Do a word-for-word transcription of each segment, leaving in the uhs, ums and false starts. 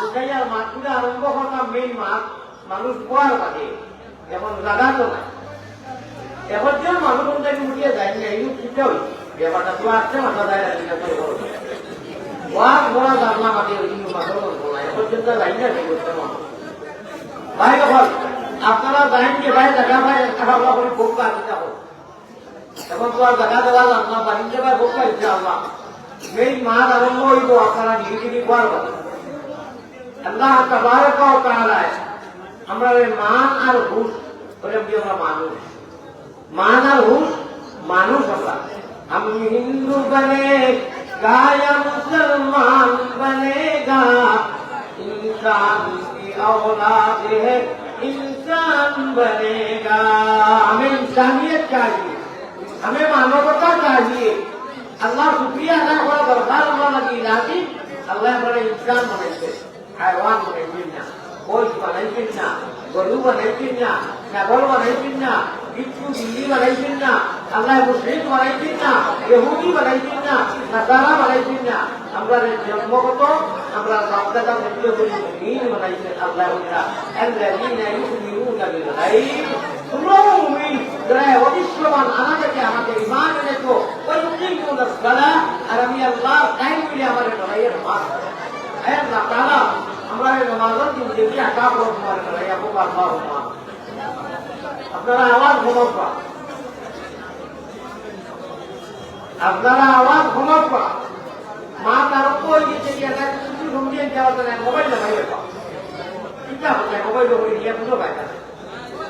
উঠাইয়া মাতগুলা আরম্ভ করতাম মেইন মাত, মানুষ বওয়ার বাদে। এখন জাগা তো নাই। এখন যে মানুষ কোনটাকে উঠিয়া যায় না, এই উঠতে হই। ব্যাপারটা তো আসছে, মাথা যায় না, এটা তো বড়। ওয়াজ বলা জানলা মাঝে ওই কিন্তু মাথার মধ্যে বলা। এখন যেটা যাই না, সেই করতে মনে হয়। ভাই, এখন আপনারা যাইন যে ভাই, দেখা ভাই, একটা ভাবনা করি, খুব কাজ দিতে হবে। এখন তো আর দেখা দেওয়া যান না, বাড়িতে ভাই, খুব কাজ দিতে হবে। মেইন মাত আরম্ভ হইব, আপনারা ধীরে ধীরে করবেন। আল্লাহ তাবারাকা ওয়া তাআলা আমরা এই মান আর হুশ, ওরে আমরা মানুষ। মান আর হুশ, মানুষ আমরা। ہم ہندو بنے گا یا مسلمان بنے گا، انسان کی اولاد ہے، انسان بنے گا۔ ہمیں انسانیت چاہیے، ہمیں مانوتا چاہیے۔ আল্লাহর শুকরিয়া আদায় করা দরকার আমরা লাগি, লাজিম। আল্লাহ আমরা ইনসান বানাইছে। হায়ওয়ান বানাইছেন না, মহিষ বানাইছেন না, গরু বানাইছেন না, ছাগল বানাইছেন না, বিচ্ছু বিল্লি বানাইছেন না, আল্লাহ মুশরিক বানাইছেন না, ইহুদি বানাইছেন না, নাসারা বানাইছেন না। আমরা যে জন্মগত, আমরা বাপদাদা মধ্যে করি মুমিন বানাইছেন আল্লাহ। الذين يؤمنون بالغيب, তোমরাও মুমিন, যারা অদৃশ্যমান আমাদেরকে আমাদের ইমান এনেছো, ويقيمون الصلاة, আর আমি আল্লাহ টাইম মিলে আমাদের লড়াইয়ের মাঠ। হে আল্লাহ তাআলা, আমরা এই রমাদান দিন দেখি আকা পড়ব তোমার বেলায়, আবু বাবা মা। আপনারা আওয়াজ ঘুমাবা। আপনারা আওয়াজ ঘুমাবা। মা তার উপর গেছে কি, একটা কিছু ঘুমিয়ে যাওয়া যায় না, মোবাইল না ভাই বাবা। চিন্তা হচ্ছে, মোবাইল ওপরে গিয়ে বুঝো ভাই।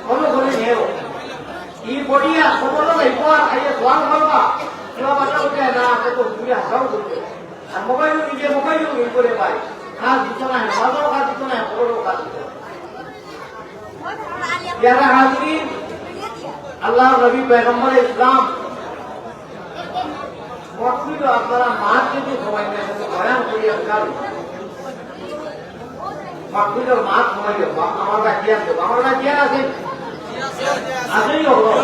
মনে করে নেও। কি বলিয়া, খবর নাই, পর আইয়া সোয়াল করবা। কেউ বাচ্চা উঠে না, তো ঘুরে হাসাও করবে। আর মোবাইল নিজে মোবাইল ইউজ করে ভাই, কাজ দিত না, নামাজও কাজ দিত না, খবরও কাজ দিত না। যারা হাজিরিন, আল্লাহর নবী পয়গম্বর ইসলাম মসজিদে আপনারা মাঠ যদি সবাই মিলে বয়ান করি আপনার মাহফিলর মাঠ সময় দেব, আমার ভাই জিয়ান দেব, আমার ভাই জিয়ান আছে? আছেই হলো।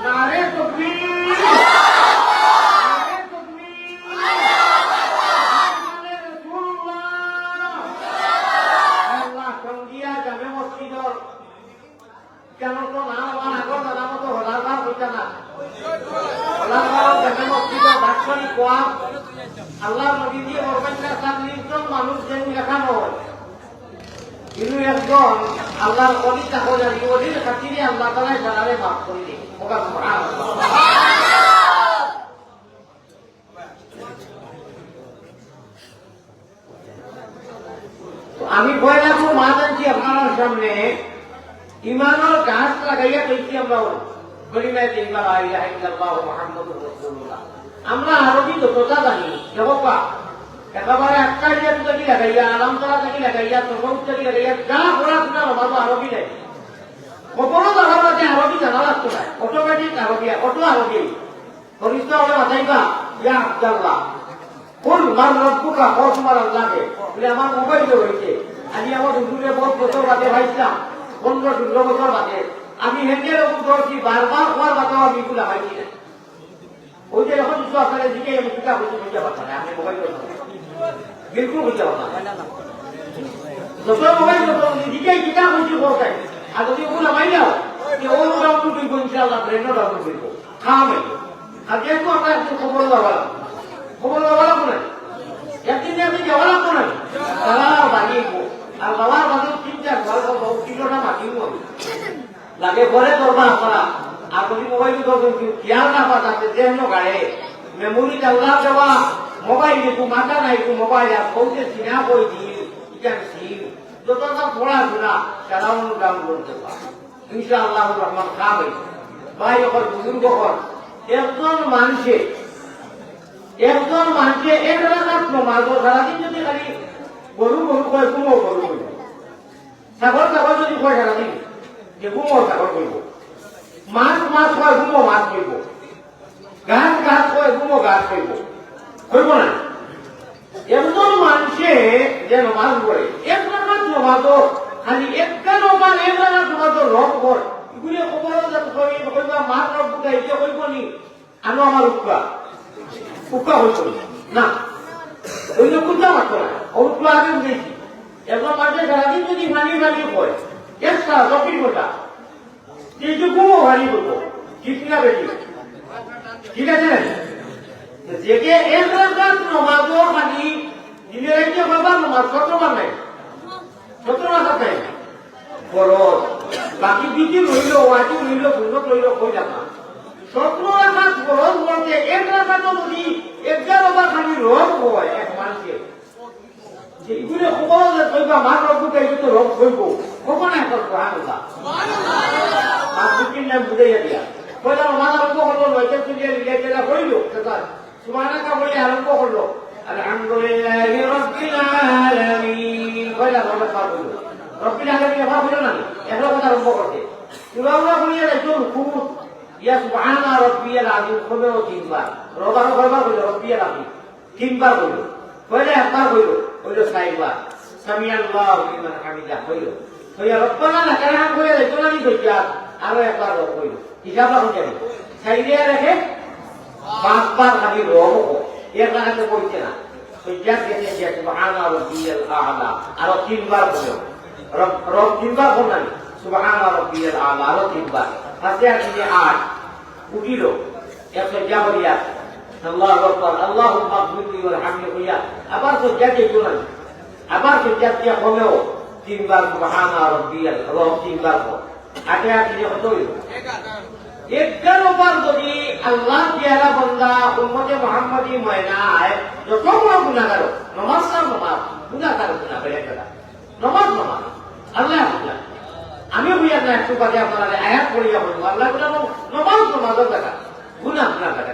নারে তকবীর! নারে তকবীর! নারে রাসূলুল্লাহ! আল্লাহ সঙ্গিয়া জামে মসজিদর কেন তো নাম আমার আগর জানা মতো হলার বার হইতা না। হলার বার জামে মসজিদর ডাক্তারি কোয়া আল্লাহর নবী দিয়ে ফরমাইলা, "সাত নির্জন মানুষ যেন লেখা নয়।" কিন্তু একজন আল্লাহর ওলি তাকে জানি, ওলির খাতিরে আল্লাহ তাআলা তারারে মাফ করে দিন। ওটা সুবহানাল্লাহ। তো আমি পয়লা তো মাত আনছি আপনার সামনে, ইমানর গাছ লাগাইয়া কইছি আমরা, কলিমায়ে তৈয়বা লা ইলাহা ইল্লাল্লাহু মুহাম্মাদুর রাসূলুল্লাহ। আমরা আরবি যতটা জানি, দেখো বা, একেবারে আক্কারিয়া থাকি লাগাইয়া, আলামতারা থাকি লাগাইয়া, তশাউফ থাকি লাগাইয়া, যা পড়াশোনা বাবা আরবি নাই। কখনো দেখা যাচ্ছে আরবি জানা লাগতো না, অটোমেটিক আরবি, অটো আরবি। ফরিস্তা হলে বাতাইবা, ইয়া আব্দুল্লাহ, কুল মান রব্বুকা, কও তোমার আল্লাহকে। বলে, আমার মোবাইলে হইছে। আমি আমার হুজুরে বহুত বছর বাদে পাইছিলাম, পনেরো ষোলো বছর বাদে। আমি হেন্ডেল ওপর ধরছি, বারবার হওয়ার বাদেও আমি এগুলা পাইছি না। ওই যে এখন কিছু আপনারা দিকে আমি কিতাব হইতে বুঝতে পারতাম না, আপনি মোবাইল করতে পারতাম। বিলকুল বুঝতে পারতাম না। যত মোবাইল করতে হবে, দিকে কিতাব হইতে বলতে। আর যদি ওগুলা পাই না, যে ও ডাউনলোড হইব, ইনশাআল্লাহ, ব্রেনও ডাউনলোড হইব। খাওয়া নাই। আর যেহেতু আমরা একদিন খবর লওয়া লাগবো। খবর লওয়া লাগবো না। একদিন না একদিন যাওয়া লাগবো না। তারা বাড়ি আইবো। আর বাবার বাড়ি তিন চার ঘর করবো, ও কিলোটা মাটি মরি। লাগে ঘরে করবা আপনারা। আর যদি মোবাইল করবেন, কিন্তু খেয়াল রাখবা যাতে যেন গাড়ে। মেমোরি ডাউনলোড দেওয়া, মোবাইল একটু মাথা নাই, একটু মোবাইল আর বলতে সিনা বই দিন, ইটার সিন। যতটা পড়াশোনা, তারা অনুদান করতে পারে। ইনশাআল্লাহ রহমান খাবে। ভাই, অকল বুজুর্গ অকল, একজন মানুষে, একজন মানুষে এক রাকাত নমাজ, ও সারাদিন যদি খালি গরু গরু কয়, ঘুমো গরু কইব, ছাগল ছাগল যদি কয় সারাদিন, যে ঘুমো ছাগল কইব, মাছ মাছ কয়, ঘুমো মাছ কইব, গাছ গাছ কয়, ঘুমো গাছ কইব, কইব না? একজন মানুষে যে নমাজ পড়ে, এক রাকাত নমাজও, খালি একটা নমাজ, এক রাকাত নমাজও রব কর, এগুলি খবর যাতে কই, কইবা, "মার রব বুঝাই", যে কইব নি, "আনো আমার উক্কা।" উক্কা হইত না। অইন্য কুন্তা মাততো না। অউ তো আগে বুঝাইছি। একজন মানষে সারাদিন যুদি পানি পানি কয়, এক সারা চব্বিশ ঘন্টা, কিন্তু ঘুমও পানি করবো। ঠিক না বেটি? ঠিক আছে না? তো যেকে এক রাকাত নমাজও খালি দিনে রাইতে বাবা নমাজ কত বার নাই? সতেরো রাকাত নাই। ফরজ। বাকি বিধি রইল, ওয়াজিব রইল, সুন্নত রইল, কই রাখা? সতেরো রাকাত ফরজ বলতে এক রাকাতও যুদি এগারো বার খালি রব হয় এক মানষে, যে ইগুরে খবর আছে, কইবা, "মার রব দুটা, ইগু তো রব কইবো।" কইবো না একবার সুবহানাল্লাহ? মার দুটির নাম বুঝাইয়া দিয়া। কইলা, "মার রব হলো, নয়টা তুলিয়া লিলিয়া গেলা, কইলো, সেটা সুবহানাল্লাহ বলে আরম্ভ করলো, আলহামদুলিল্লাহি রাব্বিল আলামিন।" কইলা, "রব একবার কইলো।" রাব্বিল আলামিন একবার কইলো না, একবার কথা আরম্ভ করতে। ইমামরা বলিয়া যাইতো রুকু, ইয়া সুবহানা রাব্বিয়াল আযীম, কমেও তিনবার। রব আরো কয়বার কইলো, রাব্বিয়াল আযীম। তিনবার কইলো। কইলে একবার কইলো, কইলো চাইরবার। সামিআল্লাহু লিমান হামিদা কইলো। কইয়া রব্বানা লাকাল হামদ কইয়া যাইতো না নি সইজ্জাত, আরো একবার রব কইলো। হিসাব রাখুন জানি। চাইরে আর একে পাঁচবার খালি রব কয়। এক রাকাতে পড়ছে না। সইজ্জাত গেছে গিয়া সুবহানা রাব্বিয়াল আ'লা। আরো তিনবার কইলো। রব, রব তিনবার কইলো না নি? সুবহানা রাব্বিয়াল আ'লা, আরো তিনবার। ফাতিহা তিনে আট। উঠিল, এক সজ্জা করিয়া, আল্লাহু আকবার, আল্লাহুম্মা গফিরলি ওয়ারহামনি কইয়া, আবার সজ্জা যাইতো না। আবার সজ্জা দিয়া কমেও তিনবার সুবহানা রাব্বিয়াল, রব তিনবার কয়। আটে আট তিনে কত অইল? এগারো বার যদি আল্লাহ পিয়ারা বান্দা উম্মতে মুহাম্মদী ময়না আয়, যত বড় গুনাহগার হোক, নমাজ না নমাজ, গুনাহগার গুনাহ বেড়ে গেল। নমাজ নমাজ। আল্লাহ বুঝা। আমি বুঝা না, একটু বাদে আপনারা আয়াত পড়িয়া বলবো, আল্লাহ বুঝা, নমাজ নমাজর জাগা, গুনাহ গুনাহর জাগা।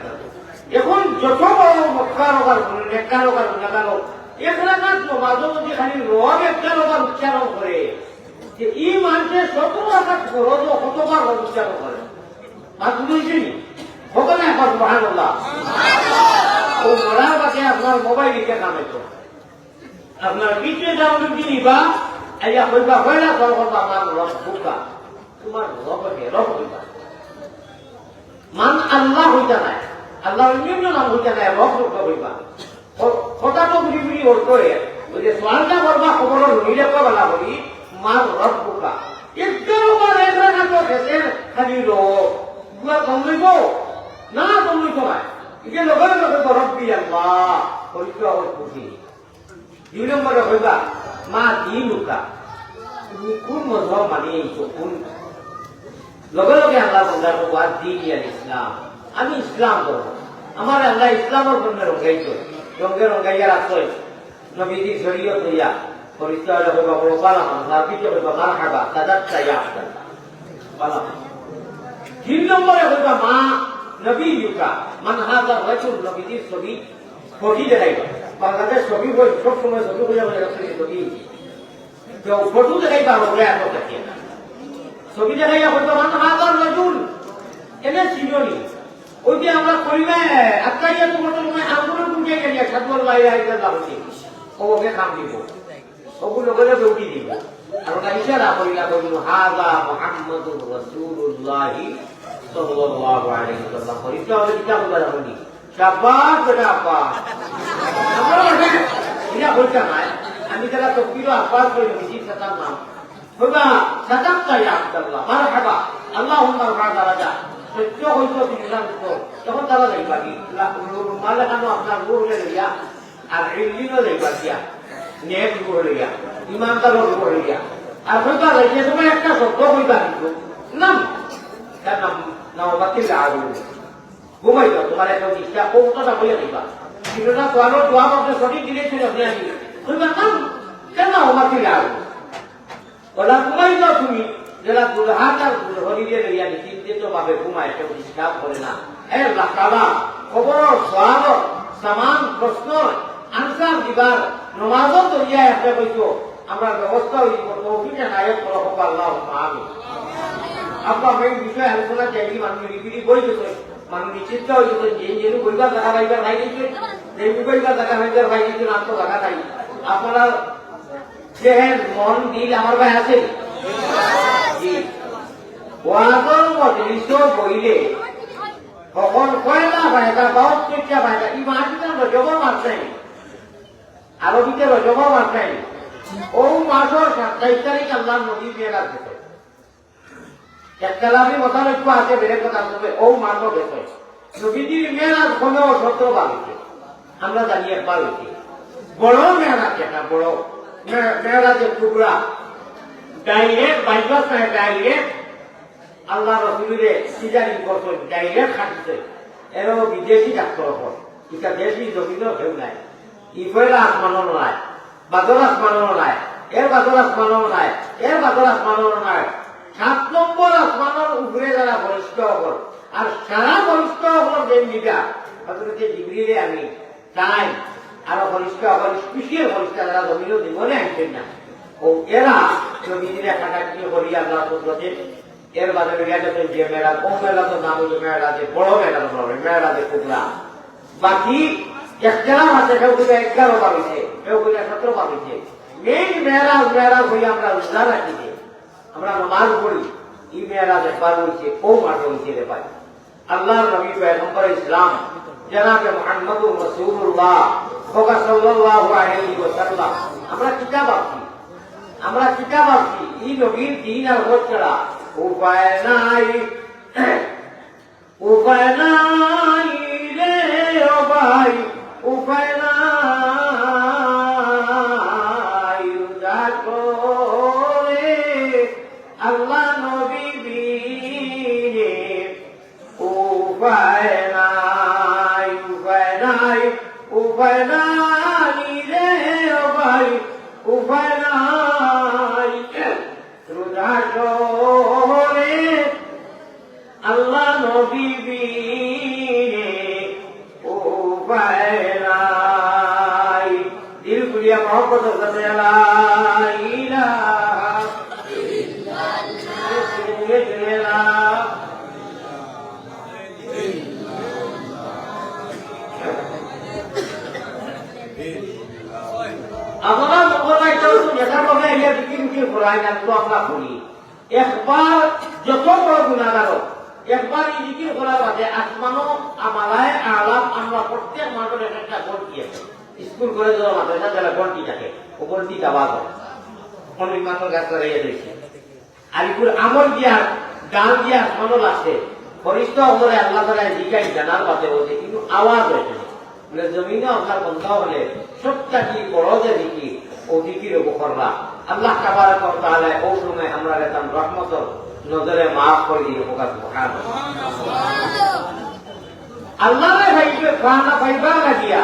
এখন যত বড় মক্কার ওকার গুনাহ, নেককার ওকার গুনাহগার হোক, এক রাকাত নমাজও যদি খালি রব একটা রবার উচ্চারণ করে, যে এই মানষে সতেরো রাকাত ফরজ কতবার রব উচ্চারণ করে? আর বুঝেছি? হবে না একবার সুবহানাল্লাহ। ও মরার বাদে আপনার মোবাইল এটা কামে তো। আপনার পিছে যাও যদি নিবা, আইয়া কইবা, "কইলা তোর কথা আমার রব বুকা।" তোমার রব কে? রব কইবা। মান আল্লাহ হইতা নাই। আল্লাহ অন্যান্য নাম হইতা নাই, রব রব কইবা। ক-, কথা তো বুঝি বুঝি অর্থ এর। ওই যে সওয়ালটা করবা, খবর হইলে কবলা করি, মান রব বুকা। এগারো বার এক রাকাত খেতে খালি রব। বুয়া কম লইব? না, কম লইব না। ইকে লগে লগে কইব, "রব্বি আল্লাহ।" পবিত্র অর্থ বুঝি। দুই নম্বরে কইবা, "মা দীনুকা?" তুমি কোন মজহব মানি আইছো, কোন? লগে লগে আল্লাহ বন্দার কইবা, "আদ-দীনি আল ইসলাম।" আমি ইসলাম ধর্ম। আমার আল্লাহ ইসলামর ধর্মে রঙ্গাইছো। রঙ্গে রঙ্গাইয়া রাখছো। নবীজির শরীয়ত হইয়া, ফরিস্তা হইলে কইবা, "বড় পালা খান", সাহাবীকে কইবা, "মারহাবা, সাদাক্তা ইয়া আব্দুল্লাহ।" পালা খান। তিন নম্বরে কইবা, "মা নবীয়ুকা?" মান হাযা রাজুল, নবীজির ছবি ফটো দেখাইবা। বাংলাদেশ ছবি বই, সব সময় ছবি বইয়া বইয়া রাখছে ছবি। তো ফটো দেখাইবা, বলে এত দেখিয়ে না। ছবি দেখাইয়া বলতো, "মান হাযা রাজুল?" এনে চিনো নি? ওই যে আমরা করি না, আত্তাহিয়াতু বলতে সময় আঙ্গুলের মুখে গেলে, "আশহাদু আল্লা ইলাহা ইল্লাল্লাহ" বলছি। ও ওকে খাম দিব। ওগুলো বলে উঠি দিব। আর ওটা ইশারা করি না, বলবো, "হাযা মুহাম্মাদুর রাসূলুল্লাহি সাল্লাল্লাহু আলাইহি ওয়াসাল্লাম।" করি তো আমাদের কিতাব বলা যাবে নি। শাবাশ বেটা, আব্বাস। আমরা মানে, এটা হইতে নাই। আমি যারা তকবির আব্বাস করি, বেশি সাতার নাম। হইবা, "সাদাক্তা ইয়া আব্দুল্লাহ, মারহাবা, আল্লাহুম্মা আরফা দারাজা।" সত্য হইতো তুমি জানো তো। তখন তারা যাইবা কি? লা-, রু-, রুমাল লাগানো আপনার রুহ হলে লইয়া, আর ইল্লিনও যাইবা গিয়া। নেক রুহ হলে গিয়া, ইমানদারও রুহ হলে গিয়া। আর হইবা, যে সময় একটা শব্দ হইবা কিন্তু, নাম, তার নাম, নাম বাতিল আগুন। ঘুমাই যাও, তোমার একটা জিনিসটা কৌটা না হইয়া দিবা। কিন্তু না, তোমারও জবাব আপনি সঠিক দিলে ছিল, আপনি আসি। তুমি বললাম, "কেন আমার ফিরে আসবো?" ওলা ঘুমাই যাও তুমি, যারা দুলহান আর দুলহরিয়ে লইয়া নিশ্চিন্তিত ভাবে ঘুমায়, কেউ ডিস্টার্ব করে না। এ আল্লাহ তাআলা, খবর, সওয়াল, সামান, প্রশ্ন, আনসার দিবার, নমাজও দরিয়া এসে হইতো, আমরা ব্যবস্থা হইব, তৌফিক এনায়েত করো, আল্লাহুম্মা আমিন। আব্বা, আমি এই বিষয়ে আলোচনা চাইছি, মানুষ নিরিবিলি বই গেছে। মানুষ নিশ্চিন্ত হয়ে গেছেন, যে যেন বইবার জায়গা পাইবার পাই গেছে, যে বইবার জায়গা পাইবার পাই গেছে, আর তো জায়গা নাই। আপনারা যেহেন মন দিল আমার ভাই আছে? জি। ওয়াজর মজলিসও বইলে, তখন কয়লা পায়তা, বাউত্তরটা পায়তা, এই মাটিটা আমরা জবর মারছে। আরবিতে রজব মাস নাই। অউ মাসর সাতাইশ তারিখ আল্লাহর নবী মেরাজ গেছে। একতলাফি মতানৈক্য আছে, বেলেগ কথা, তবে অউ মাসও গেছে। নবীজির মেরাজ হলো সতেরো বার হইছে। আমরা জানি একবার হইছে। বড় মেরাজ এটা, বড় মে-, মেরাজে কুবরা। Direct বাইপাস নাই, direct আল্লাহ রসুলরে সিজারিং করছে, direct খাটিছে। এরাও বিদেশি ডাক্তার হল, এটা দেশি জমিনও কেউ নাই। ই পয়লা আসমানও নাই, বাদর আসমানও নাই, এর বাদর আসমানও নাই, এর বাদর আসমানও নাই। সাত নম্বর আসমানর উপরে যারা ফরিস্তা হল, আর সারা ফরিস্তা হল যে লিডার, হযরতে জিবরিলে আমিন, তাই আরো ফরিস্তা হল, স্পেশাল ফরিস্তা, যারা জমিনও জীবনে আনছেন না। ও এরা নবীজিরে খাটাখাটি করি আল্লাহ কুদরতে এর বাদে লইয়া গেছেন যে মেরাজ, ও মেরাজর নাম হইল মেরাজে বড়, মেরাজ বড়, মেরাজে কুবরা। বাকি একতলাফ আছে, কেউ কইলে এগারো বার হইছে, কেউ কইলে সতেরো বার হইছে। মেইন মেরাজ, মেরাজ হইয়া আমরা রোজা রাখি যে, আমরা নামাজ পড়ি, এই মেরাজ একবার হইছে, ও মাঠে হইছে রে ভাই। আল্লাহর নবী পয়গম্বর ইসলাম জনাবে মুহাম্মদুর রাসূলুল্লাহ সাল্লাল্লাহু আলাইহি ওয়াসাল্লাম, আমরা কিতা ভাবছি? আমরা কিতা ভাবছি? ই নবীর দিন আর হজ ছাড়া উপায় নাই, উপায় নাই রে ও ভাই, উপায় নাই। রোজা করে আল্লাহ নবী বিনে উপায় নাই, উপায় নাই, উপায় নাই রে ও ভাই, উপায় নাই। রোজা শহরে আল্লাহ নবী বিনে উপায় নাই। দিল খুলিয়া মহব্বতর সাথে লা ইলাহা ইল্লাল্লাহ। আপনারা মঙ্গল আইতে হতো, যেটা বলে আইয়া বিক্রি বিক্রি করায় না, তো আমরা করি। একবার যত বড় গুনাগার হোক, একবার এই জিকির করার বাদে আসমানো আমালায় আলাম আমরা প্রত্যেক মানুষের এক একটা ঘন্টি আছে। স্কুল, কলেজ, মাদ্রাসা যারা ঘন্টি থাকে, ও ঘন্টি আওয়াজ হয়। অনেক মানুষ গাছ লাগাইয়া দিয়েছে। আর এগুলো আমল দিয়া, দান দিয়া আসমানো লাগছে। ফরিস্তা ওপরে আল্লাহ তাআলা জিকাই জানার বাদে ওদের কিন্তু আওয়াজ হয়েছে। বলে, জমিনে আপনার বন্ধা হলে সবটা কি বড় যে জিকির, ও জিকির ও বকররা। আল্লাহ তাবারাক ওয়া তাআলা ও সময় আমরা রেতাম রহমতর নজরে মাফ করে দিয়ে হোক, সুবহানাল্লাহ। আল্লাহরে পাইবে, পানা পাইবার লাগিয়া,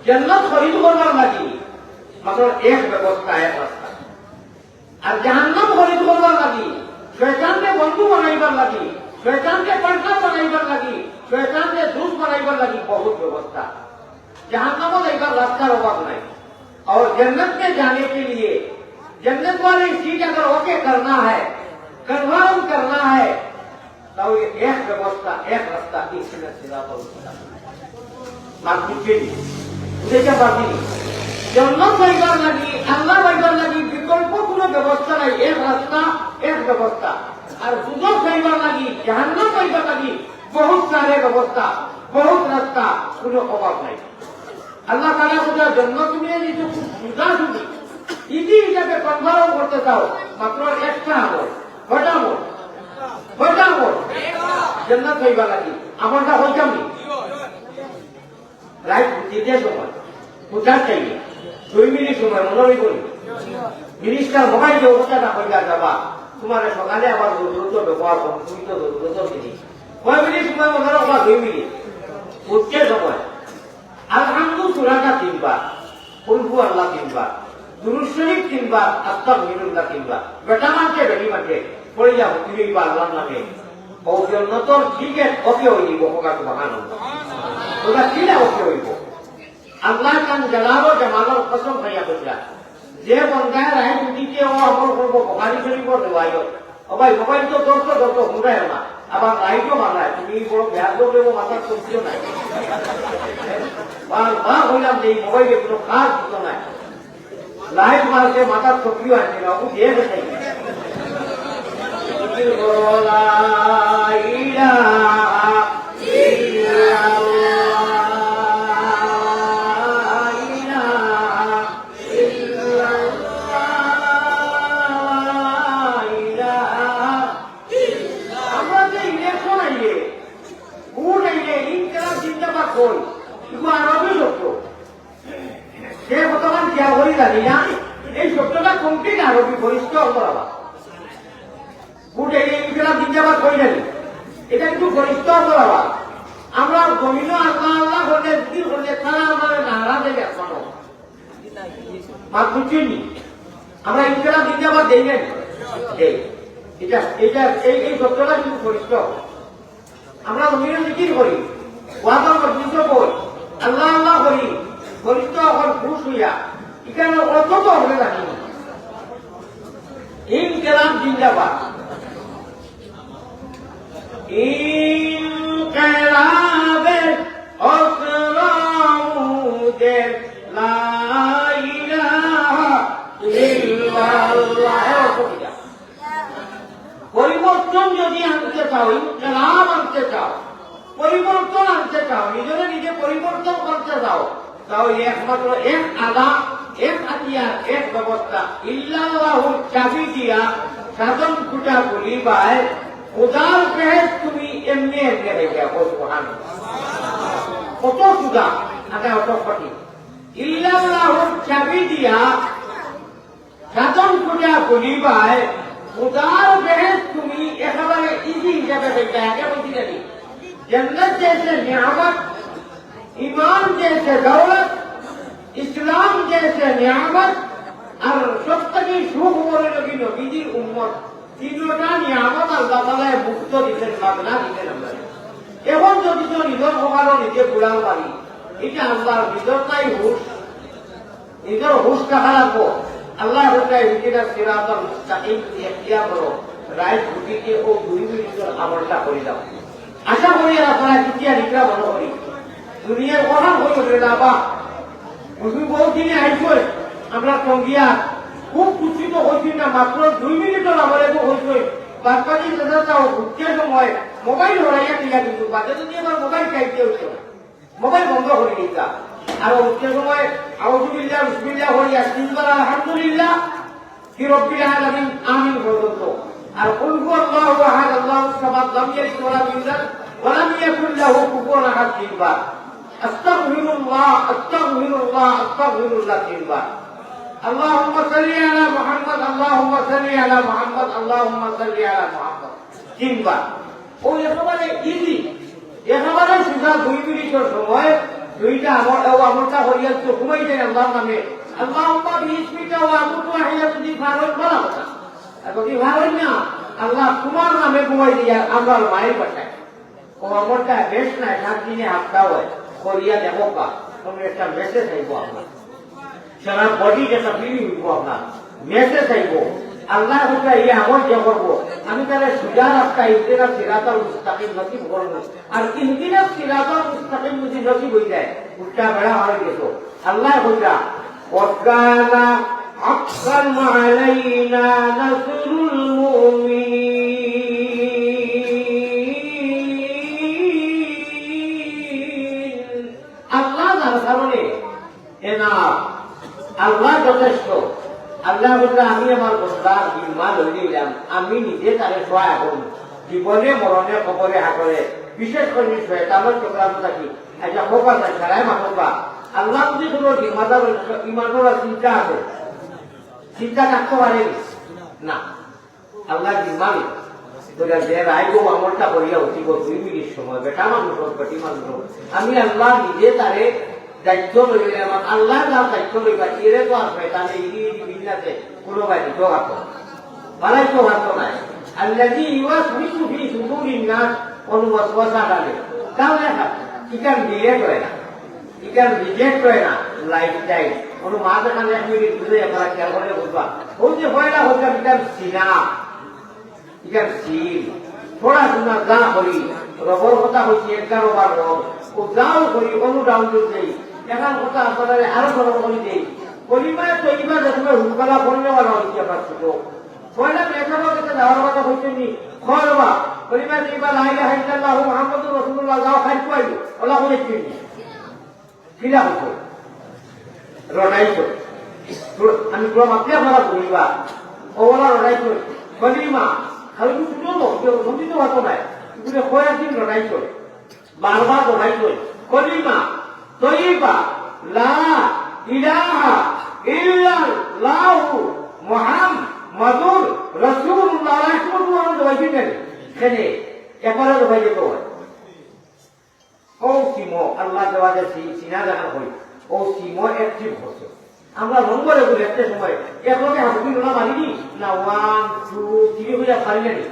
জান্নাত খরিদ করবার লাগি, মাত্র এক ব্যবস্থা, এক রাস্তা। আর জাহান্নাম খরিদ করবার লাগি, শয়তানকে বন্ধু বানাইবার লাগি, শয়তানকে পার্টনার বানাইবার লাগি, শয়তানকে দুস্ত বানাইবার লাগি বহুত ব্যবস্থা। জাহান্নামও যাইবার রাস্তার অভাব নাই। और जन्नत में जाने के लिए, जन्नत वाली सीट अगर ओके करना है, कन्फर्म करना है, তাহলে এক ব্যবস্থা, এক রাস্তা, ইহদিনাস সিরাতাল মুস্তাকিম। মাত বুঝছেন? বুঝাইতে পারছি? জান্নাত পাইবার লাগি, আল্লাহ পাইবার লাগি বিকল্প কোনো ব্যবস্থা নাই। এক রাস্তা, এক ব্যবস্থা। আর দুজখ পাইবার লাগি, জাহান্নাম পাইবার লাগি বহুত সারে ব্যবস্থা, বহুত রাস্তা, কোনো অভাব নাই। আল্লাহ তাআলা বুঝা জন্ম তুমি যদি খুব সুজা সুজি, ইজি হিসাবে কনফার্ম করতে চাও, মাত্র একটা আমল, কয়টা আমল? কয়টা আমল? জান্নাত পাইবার লাগি। আমলটা হইতাম নি? রাইত দিতে সময়, কোথার চাইনি? দুই মিনিট সময় মনে হইব নি? মিনিস্টার মোবাইল যে অবস্থা না হইয়া যাবা, তোমার সকালে আবার জরুরত ব্যবহার করো, তুমি তো জরুরত জিনিস। কয় মিনিট সময় মনে রাখবা? দুই মিনিট। উঠতে সময় আলহামদু সুরাটা তিনবার, কুলহু আল্লাহ তিনবার, দুরূদ শরীফ তিনবার, আস্তাগফিরুল্লাহ তিনবার। বেটা মানছে, বেটি মানছে, পড়ে যাও, তুমি বা আল্লাহর নামে। ও জন্নতর টিকিট ওকে হইব, হোক সুবহানাল্লাহ। ওটা কিনা ওকে হইব? আল্লাহ তান জালাল ও জামালর কসম খাইয়া কইরা, যে বন্দায় রাইত উঠিতে ও আমল করবো, বুখারী শরীফর রিওয়ায়াত। ও ভাই, মোবাইল তো ধরতো, ধরতো, হুনরায় না। আবার লাইটও মারায়, তুমি বড় বেয়াদব রে, ও মাথার শক্তিও নাই। বারবার কইলাম যে এই মোবাইলে কোনো কাজ দিত নাই। লাইট মারছে, মাথার শক্তিও আছে না, ও দিয়ে গেছে। লা ইলাহা ইল্লাল্লাহ। জানি না, এই শব্দটা কোনটি আরবি, ফরিস্তা অকলর আবার। বুঝে এই ইনকিলাব জিন্দাবাদ কই জানি, এটা কিন্তু ফরিস্তা অকলর আবার। আমরা জমিনও আল্লাহ আল্লাহ করলে, জিকির করলে, তারা আমাদের নারা দেয় এখনো। মাত বুঝছেন নি? আমরা ইনকিলাব জিন্দাবাদ দেই না নি? দেই। এটা, এটা, এই, এই শব্দটা কিন্তু ফরিস্তা অকল। আমরা জমিনও জিকির করি, ওয়াজর মজলিসও করি, আল্লাহ আল্লাহ করি, ফরিস্তা অকল খুশ হইয়া, এখানে অত তো আমরা জানি না। ইনকিলাব জিন্দাবাদ। ইনকিলাবের অস্ত্র মুদের লা ইলাহা ইল্লাল্লাহ। পরিবর্তন যদি আনতে চাও, ইনকিলাব আনতে চাও, পরিবর্তন আনতে চাও, নিজরে নিজে পরিবর্তন করতে চাও, তাহলে একমাত্র এক আলা, এক হাতিয়ার, এক ব্যবস্থা, ইল্লাল্লাহুর চাবি দিয়া সাতন খুটা খুলিবায়, খোদার বেহেশত তুমি এমনে এমনে হয়ে যাও। সুবহানাল্লাহ। কত সুজা, আগে অত কঠিন। ইল্লাল্লাহুর চাবি দিয়া সাতন খুটা খুলিবায়, খোদার বেহেশত তুমি একেবারে ইজি হিসাবে পাইবায়। আগে বলছি জানি, জান্নাত জেসে নিয়ামত, ইমান জেসে দৌলত, ইসলাম জেসে নিয়ামত, আর সব থাকি সুখবর অইলো কি নবীজির উম্মত। তিনটা নিয়ামত আল্লাহ তাআলায় মুফত দিছেন, মাগনা দিছেন আমরারে। এখন যদি তো নিজর কপালো নিজে কুড়াল মারি, এটা আল্লাহর নিজর নাই হুশ। নিজর হুশ রাখা লাগবো। আল্লায় কইরা ইহদিনাস সিরাতাল মুস্তাকিম তুমি এখতিয়ার করো, রাইত উঠিতে ও দুই মিনিটর আমলটা করি দাও। আশা করি আর আপনারা কিতিয়া নিকরা মনে করি। দুনিয়ার কথা কই উঠে না বা। হুজুর বহুত দিনে আইছইন, আমরা টঙ্গিয়া খুব কুচ্ছিত হইছি না, মাত্র দুই মিনিটর আমলে তো হইছইন। বাদ বাকি দাদা তাও ঘুরতে সময় মোবাইল হরাইয়া দিয়া কিন্তু বাদে যদি আবার মোবাইল চাইতে হইতো। মোবাইল বন্ধ করি দিতা। আর উঠতে সময় আউযুবিল্লাহ, বিসমিল্লাহ করিয়া তিনবার আলহামদুলিল্লাহ, কি রব্বিল আলামিন, আমিন পর্যন্ত। আর কুল হুয়াল্লাহু আহাদ, আল্লাহুস সামাদ, লাম ইয়ালিদ ওয়া লাম ইউলাদ, ওয়া লাম ইয়াকুল লাহু কুফুয়ান আহাদ তিনবার। আস্তাগফিরুল্লাহ, আস্তাগফিরুল্লাহ, আস্তাগফিরুল্লাহ তিনবার। আল্লাহুম্মা সাল্লি আলা মুহাম্মদ, আল্লাহুম্মা সাল্লি আলা মুহাম্মদ, আল্লাহুম্মা সাল্লি আলা মুহাম্মদ তিনবার। ও একেবারে ইজি, একেবারে সুজা দুই মিনিটর সময় দুইটা আমল, ও আমলটা করিয়া তো ঘুমাই যায় আল্লাহর নামে। আল্লাহুম্মা বিসমিকা ওয়া আমুতু ওয়া আহইয়া যদি পারইন ভালা কথা। আর যদি পারইন না, আল্লাহ তোমার নামে ঘুমাই দিয়া আমরার মায়ের বাসায়। ও আমলটা বেশ নাই, সাত দিনে হাপ্তা হয়, করিয়া দেখো বা, তুমি একটা মেসেজ আইবো আপনার। সারা বডি একটা ফিলিং হইব আপনার, মেসেজ আইব। আল্লায় কইরা এই আমল যে করব, আমি তারে সুজা রাস্তা ইহদিনাস সিরাতাল মুস্তাকিম নসিব করব। আর ইহদিনাস সিরাতাল মুস্তাকিম যদি নসিব হই যায়, উল্টা বেড়া হয়ে গেল। আল্লায় কইরা, "ওয়া কানা হাক্কান আলাইনা নাসরুল মুমিনিন।" আল্লাহ যার কারণে এ না, আল্লাহ যথেষ্ট। আল্লায় কইরা, "আমি আমার বন্দার জিম্মা লই নিলাম, আমি নিজে তারে সহায় করব। জীবনে, মরণে, কবরে, হাশরে, বিশেষ করি শয়তানর চক্রান্ত থাকি।" আচ্ছা, হোক আর নাই, সারাই মাতবা। আল্লাহ যদি কোনো জিম্মাদার হইন, ইমানর আর চিন্তা আছে? চিন্তা থাকতে পারে না। আল্লাহ জিম্মা নিল। বলে, "যে রায় গো আমলটা করিয়া উঠিব দুই মিনিট সময়, বেটা মানুষ হোক, বেটি মানুষ হোক, আমি আল্লাহ নিজে তারে দায়িত্ব লইলে, আমার আল্লাহ তার দায়িত্ব লইবা, এরে তো আর শয়তানে ইডি ইডি বিন্যাসে কোনো বাড়ি তো হাত বাড়াই তো হাত নাই।" আল্লাযী ইউওয়াসউিসু ফী সুদূরিন নাস, অনু ওয়াসওয়াসা ডালে। তাহলে এটা রিলেট হয় না। ইটার রিজেক্ট হয় না, লাইফ টাইম। কোনো মাছ এখানে এক মিনিট বুঝে আপনারা খেয়াল করে বুঝবা। ওই যে পয়লা হইতাম ইটার সিনা, ইটার সিল, পড়াশোনা যা করি, রবর কথা হইছে এগারো বার রব, ও যাও করি, অনু ডাউনলোড দেই। এখন কথা আপনারা আরো সরল করি দেই। কলিমায়ে তৈবা দেখবে হুলকালা পড়লে ওরা হইছে আবার ছোট। পয়লা মেহতাবর কাছে যাওয়ার কথা কইছেন নি? খয় বাবা, কলিমা তৈবা লা ইলাহা ইল্লাল্লাহু মুহাম্মাদুর রাসূলুল্লাহ যাও খাই কই? ওলা কইছেন নি? কিলা হতো? রটাই তো। আমি পুরো মাতলে আপনারা বলিবা। ও ওলা রটাই তো। কলিমা, খালি তো শুনো না, কেউ নন্দিত হতো নাই। কিন্তু কয়েকদিন রটাই তো। বারবার দোহাই করি, কলিমা তৈবা, লা ইলাহা ইল্লা এখানে একবারে তো ভাই যেতে হয়। ও সিমো, আল্লাহ দেওয়া যে সি-, সিনা জানা হই, ও সিমো অ্যাক্টিভ হচ্ছে। আমরা নম্বরে বলি একটা সময়, এক লগে হাত তুলি না মারিনি, না ওয়ান, টু, থ্রি হইয়া পারি না নি।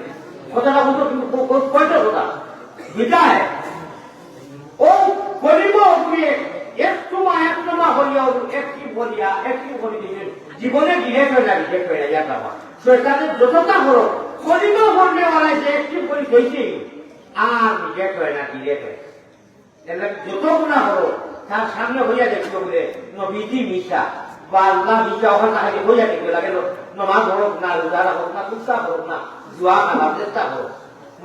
কথাটা বুঝো, কিন্তু ক-, ক-, কয়টা কথা? বিদায়। ও কলিমা উঠবে, এক তোমা, এক তোমা হইয়া, অ্যাক্টিভ হইয়া, অ্যাক্টিভ করে দিবেন। জীবনে ডিলেট হয় না, রিজেক্ট হয় না, ইয়া কামা। শয়তানের যতটা করো, কলিমা পড়লে ওরা যে অ্যাক্টিভ করে দিয়েছে, আর রিজেক্ট হয় না, ডিলেট হয়। এর লাগি যত গুনাহ করো, তার সামনে হইয়া দেখিও বলে, নবীজি মিছা, বা আল্লাহ মিছা, ওখানে তাহলে হইয়া দেখিও লাগে, ন-, নমাজ পড়ুক না, রোজা রাখুক না, কুত্তা করুক না, জুয়া খেলা, চেষ্টা করুক।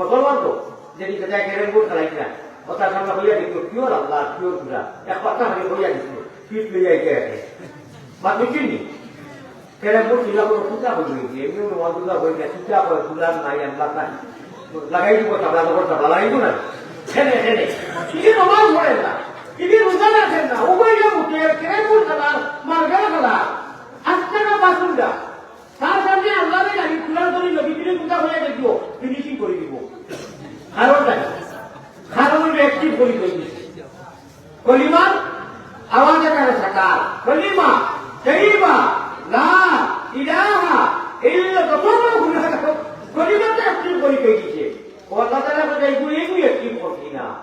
মুসলমান তো, যদি যেটা ক্যারেম বোর্ড খেলাইছে না, ও তার সামনে হইয়া দেখিও, পিওর আল্লাহ, পিওর গুলা, এক পাতা হয়ে হইয়া দেখিও, ফিট লইয়া এগিয়ে রাখে। বাদ বুঝছেন নি? কেন বুঝি না, কোনো পূজা হইল কি? এমনি কোনো অদুল্লা হইল না, পূজা করে, পূজার নাই, আমরা নাই। লাগাই দিব, তাবলা, তাবলা, তাবলা লাগাই দিব না। খেলে, খেলে। ইনি নমাজ পড়েন না, ইনি রোজা রাখেন না, উবাইয়া উঠে, কেরাইপুর খেলা, মার্গার খেলা, আট টাকা পাঁচ ঘন্টা। তার সামনে আল্লাহ নাই, আমি কুরআন করি, নবী দিলে পূজা হয়ে দেখিও, ফিনিশিং করে দিব। কারণটা কি? কারণ হইল অ্যাক্টিভ করি তৈরি। কলিমার আওয়াজে তারা সাকার। কলিমা তৈবা, লা ইলাহা ইল্লা, যত বড় গুনাহ থাকুক, কলিমাতে একটু করি পেয়ে দিছে। ও আল্লাহ তাআলা বলে, "এইগুলো, এইগুলো একটু করছি না।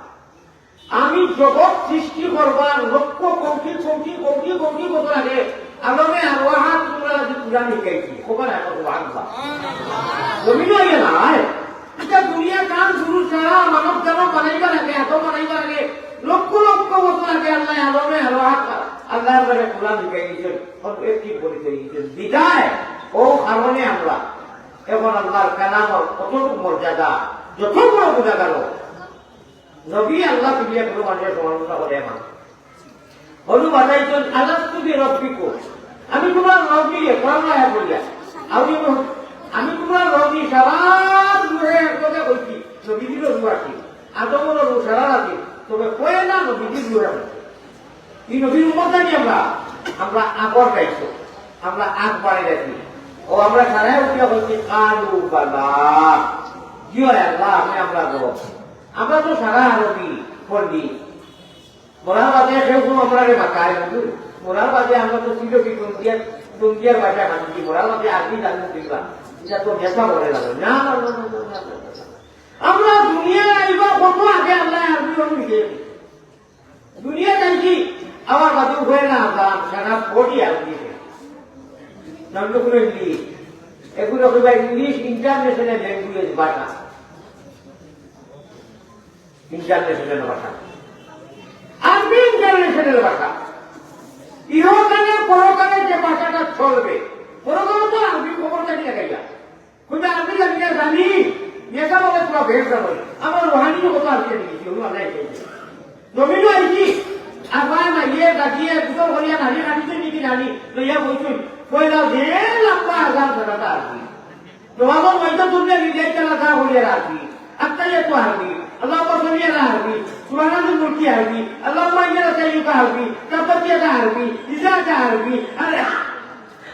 আমি জগৎ সৃষ্টি করবার লক্ষ কোটি, কোটি, কোটি, কোটি বছর আগে আলমে আরওয়াহাত তোমরা যদি কুরআন শিখাইছি।" খবর এখন সুবহানাল্লাহ। জমিন হইয়া না, হয়। এটা দুনিয়া কান শুরু ছাড়া মানব জানো বানাইবার আগে, আদম বানাইবার আগে লক্ষ লক্ষ বছর আগে আল্লাহ আলমে আরওয়াহাত আল্লাহর কাছে কোরআন শিখাই দিয়েছেন, সব একটি পরিচয় দিয়েছেন। বিদায় ও কারণে আমরা এখন আল্লাহর কালামর কতটুকু মর্যাদা, যত বড় বোঝা গেল, নবী আল্লাহ তুলিয়া কোনো মানুষের সমালোচনা করে এমন। হলু বাতাইছেন, "আলাস্তু বিরাব্বিকুম?" আমি তোমার রব নিয়ে, কোরআন আয়াত বলিয়া। আমি বললাম, "আমি তোমার রব নিয়ে সারা রুহে এক কথা কইছি।" নবীজিরও রু আছে, আদমরও রু সারা আছে, তবে কয় না নবীজির রু আছে। এই নবীর উম্মত জানি আমরা, আমরা আগর গাইছো, আমরা আগ বাড়ে গেছি। ও আমরা সারাই উঠিয়া বলছি, "কালু বালা।" জি হয় আল্লাহ, আপনি আমরা রব। আমরা তো সারা আরবি পণ্ডিত। মরার বাদে কেউ কেউ আমরা রে মাতায়, বুঝলি? মরার বাদে আমরা তো ছিল কি দুনিয়ার, দুনিয়ার ভাষা খাচ্ছি, মরার বাদে আরবি জানবো কিংবা এটা তো নেশা বলে লাগে। না, না, না। আমরা দুনিয়া আইবা কত আগে আল্লাহ আরবি হল লিখে। দুনিয়া দেখি আমার বাদে হয়ে না আসাম, সারা বডি আরবি। নাম তো কোনো ইংলিশ। এগুলো কইবা ইংলিশ ইন্টারন্যাশনাল ল্যাঙ্গুয়েজ ভাষা। ইন্টারন্যাশনাল ভাষা। আরবি ইন্টারন্যাশনাল ভাষা। ইহকালে পরকালে যে ভাষাটা চলবে, পরকালে তো আরবি খবর জানি না গাইয়া। কইবে আরবি জানি না জানি, নেতা বলে তোরা বেশ জানো। আমার রোহানি কথা আরবি জানি কি, ওগুলো আল্লাহ এসে। জমিনও আইছি, আর ভাই না, ইয়ে, দাঁড়িয়ে, দুটো বলিয়া নারী, নারী তো নিকি নারী, লইয়া বইছুন। কইলা যে লম্বা আজান বেড়াটা আরবি। নমাজর মধ্যে তুললে নিজের খেলা যা হইয়া রাখবি। আত্মাইয়াতু আরবি। আল্লাহুম্মা সাল্লি আলা আরবি। সুবহানাল মুলকি আরবি। আল্লাহুম্মা ইন্না নাসআলুকা আরবি। তাব্বাত ইয়াদা আরবি। ইজা জা আরবি। আরে,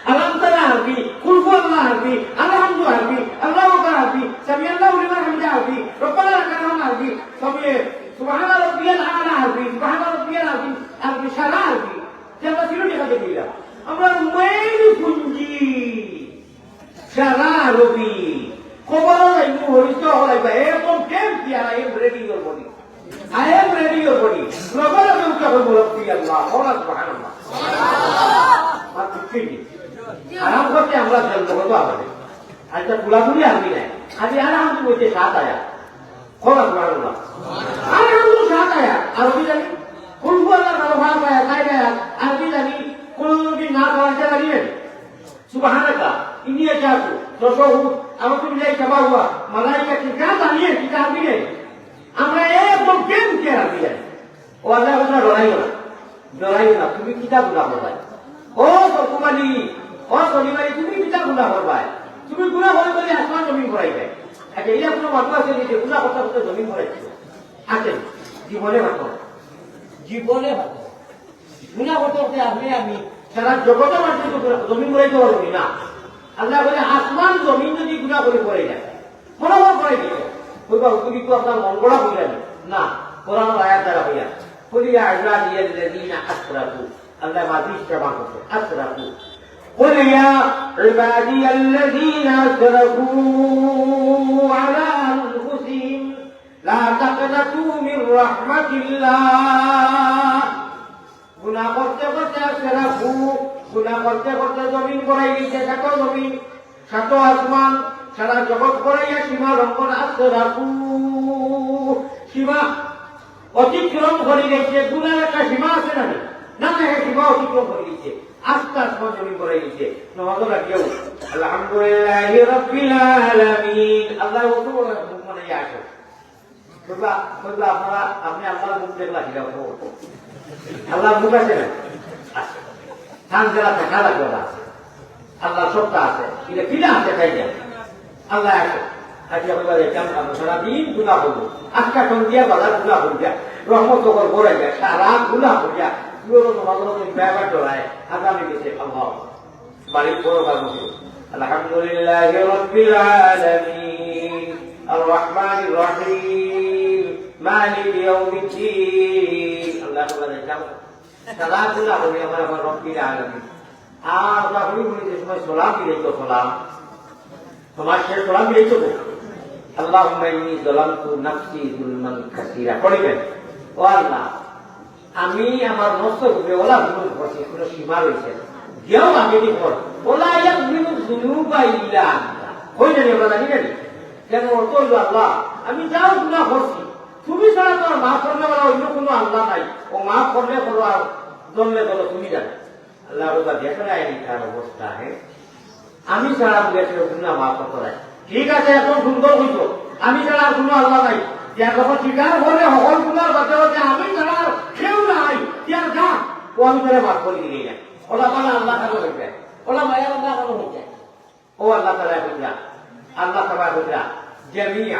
আলাম তারা আরবি। কুল হু আল্লাহ আরবি। আলহামদু আরবি। আল্লাহু আকবার আরবি। সামি আল্লাহু লিমান হামিদা আরবি। রব্বানা লাকাল হামদ আরবি। সামি, সুবহানা রাব্বিয়াল আলা আরবি। সুবহানা রাব্বিয়াল আযীম আরবি। সারা আরবি। যে আমরা সিলেটি কাজে দিলাম। আমরা রুমাইলি পুঞ্জি। সারা আরবি। খবর হইল, হরিত হলাই বা, একদম টেম কি আর I am ready your body। I am ready your body। লগে লগে উঠে হবে মুরব্বি আল্লাহ, হলা সুবহানাল্লাহ। আর কিচ্ছু নেই। আরাম করতে আমরা জন্মগত আমাদের। আচ্ছা, পুরাপুরি আরবি নাই। খালি আরাম বলতে সাত আয়া। হলা সুবহানাল্লাহ। আরাম তো সাত আয়া। আরবি জানি? কুল হু আল্লাহ ভালো ভালো আয়া, তাই আয়া। আরবি জানি? কোন যদি না পাওয়া যায়, জানি না। সুবহানাকা, ইন্নি আশহাদু, তাশাহুদ, আউযু বিল্লাহি কামা হুয়া, মালাইকা, কিতাব আনিয়ে, কিতাব দিলে। আমরা একদম কেন কে রাখি যায়? ও আল্লাহ, আমরা ডরাইও না, ডরাইও না, তুমি কিতাব গুলা পড়বাই। ও সকুমালি, ও সলিমালি, তুমি কিতাব গুলা পড়বাই। তুমি গুলা পড়ে বলে আসমান জমিন পড়াই যায়। আচ্ছা, এটা কোনো মানুষ আছে নি যে গুলা করতে করতে জমিন পড়াইছে? আছে, জীবনে ভাবো, জীবনে ভাবো। গুনা করতে করতে আপনি আমি সারা জগতের মাঝে তো গুনা, জমিন পড়াইতে পারবো না। আল্লাহ বলে, আসমান জমিন যদি গুনা করে পড়ে যায়, মনে হয় পড়ে গেছে। কইবা, "হুজুর, ইতো আপনার মন গড়া কইরা নি?" না, কোরআনর আয়াত দ্বারা কইরা। "কুল ইয়া ইবাদিয়াল্লাযীনা আসরাফু।" আল্লায় মাজি ইস্তেমাল করছে, আসরাফু। "কুল ইয়া ইবাদিয়াল্লাযীনা আসরাফু আলা আনফুসিহিম লা তাকনাতু মির রাহমাতিল্লাহ।" গুনা করতে করতে আসরাফু, গুনা করতে করতে জমিন ভরাই দিছে, সাত জমিন, সাত আসমান, সারা জগৎ ভরাইয়া সীমা লঙ্ঘন, আসরাফু, সীমা অতিক্রম করি গেছে। গুনার একটা সীমা আছে না নি? না, না, হে সীমা অতিক্রম করি গেছে, আস্তা আসমান জমিন ভরাই দিছে। নমাজও লাগিয়াও, "আলহামদুলিল্লাহি রাব্বিল আলামিন।" আল্লাহ অত বড় মুখ বানাইয়া আসো। কইবা, কইবা, "আপনারা, আপনি আল্লাহর মুখ দেখলা কিলা?" আল্লাহর মুখ আছে না? আছে। কান যারা দেখা লাগবে না। আল্লাহর সত্তা আছে। এটা কিনা আছে তাই জানে। আল্লাহ আছে। আচ্ছা, কইবা, "দেখলাম, আমরা সারাদিন গুনা করবো। আজকে সন্ধ্যা বাজার গুনা করিয়া, রহমত তখন করাইয়া, সারা গুনা করিয়া, পুরো তোমাদের মতো ব্যাপার ডরায়, আগামী দেশে আল্লাহ।" বাড়ি পড়ো তার মধ্যে। আলহামদুলিল্লাহি রাব্বিল আলামিন, আর রহমানির রহিম, মালিকি ইয়াউমিদ্দিন। আল্লাহ বলে, "যাও।" সারা গুনা করি আমার, আমার রব্বিল আলামিন। আর ওটা হুড়ি হুড়ি যে সময় সালাম দিলে তো সালাম। তোমার শেষ সালাম দিলে তো। "আল্লাহুম্মা ইন্নী যালামতু নাফসি যুলমান কাসীরা।" পড়বেন, "ও আল্লাহ, আমি আমার নফসর উপরে ওলা জুলুম করছি, কোনো সীমা রয়েছে না। দিয়াও আমি কি কর, ওলা ইয়াগফিরুয যুনুবা ইল্লা আনতা।" কই জানি, আমরা জানি না নি? কেন অর্থ হইল, "আল্লাহ, আমি যাও গুনা করছি, তুমি ছাড়া তো আর মাফ করলে ওলা অন্য কোনো আল্লাহ নাই। ও মাফ করলে করো, আর জন্মে করো, তুমি জানো।" আল্লাহ বলবা, "দেখো না, এই তার অবস্থা, হ্যাঁ?" আমি ছাড়া বুলে কেউ গুনা মাফ করে। ঠিক আছে, এখন সুন্দর হইতো। আমি ছাড়া আর কোনো আল্লাহ নাই। যে যখন স্বীকার করে হকল গুনার বাদে যে আমি ছাড়া আর কেউ নাই, ইয়ার যা, ও আমি তোরে মাফ করে দিলে না। ওলা পালা আল্লাহ কারো হয়ে যায়। ওলা মায়া আল্লাহ কারো হয়ে যায়। ও আল্লাহ তাআলা বুঝলা, আল্লাহ তাআলা বুঝলা, জামিআ,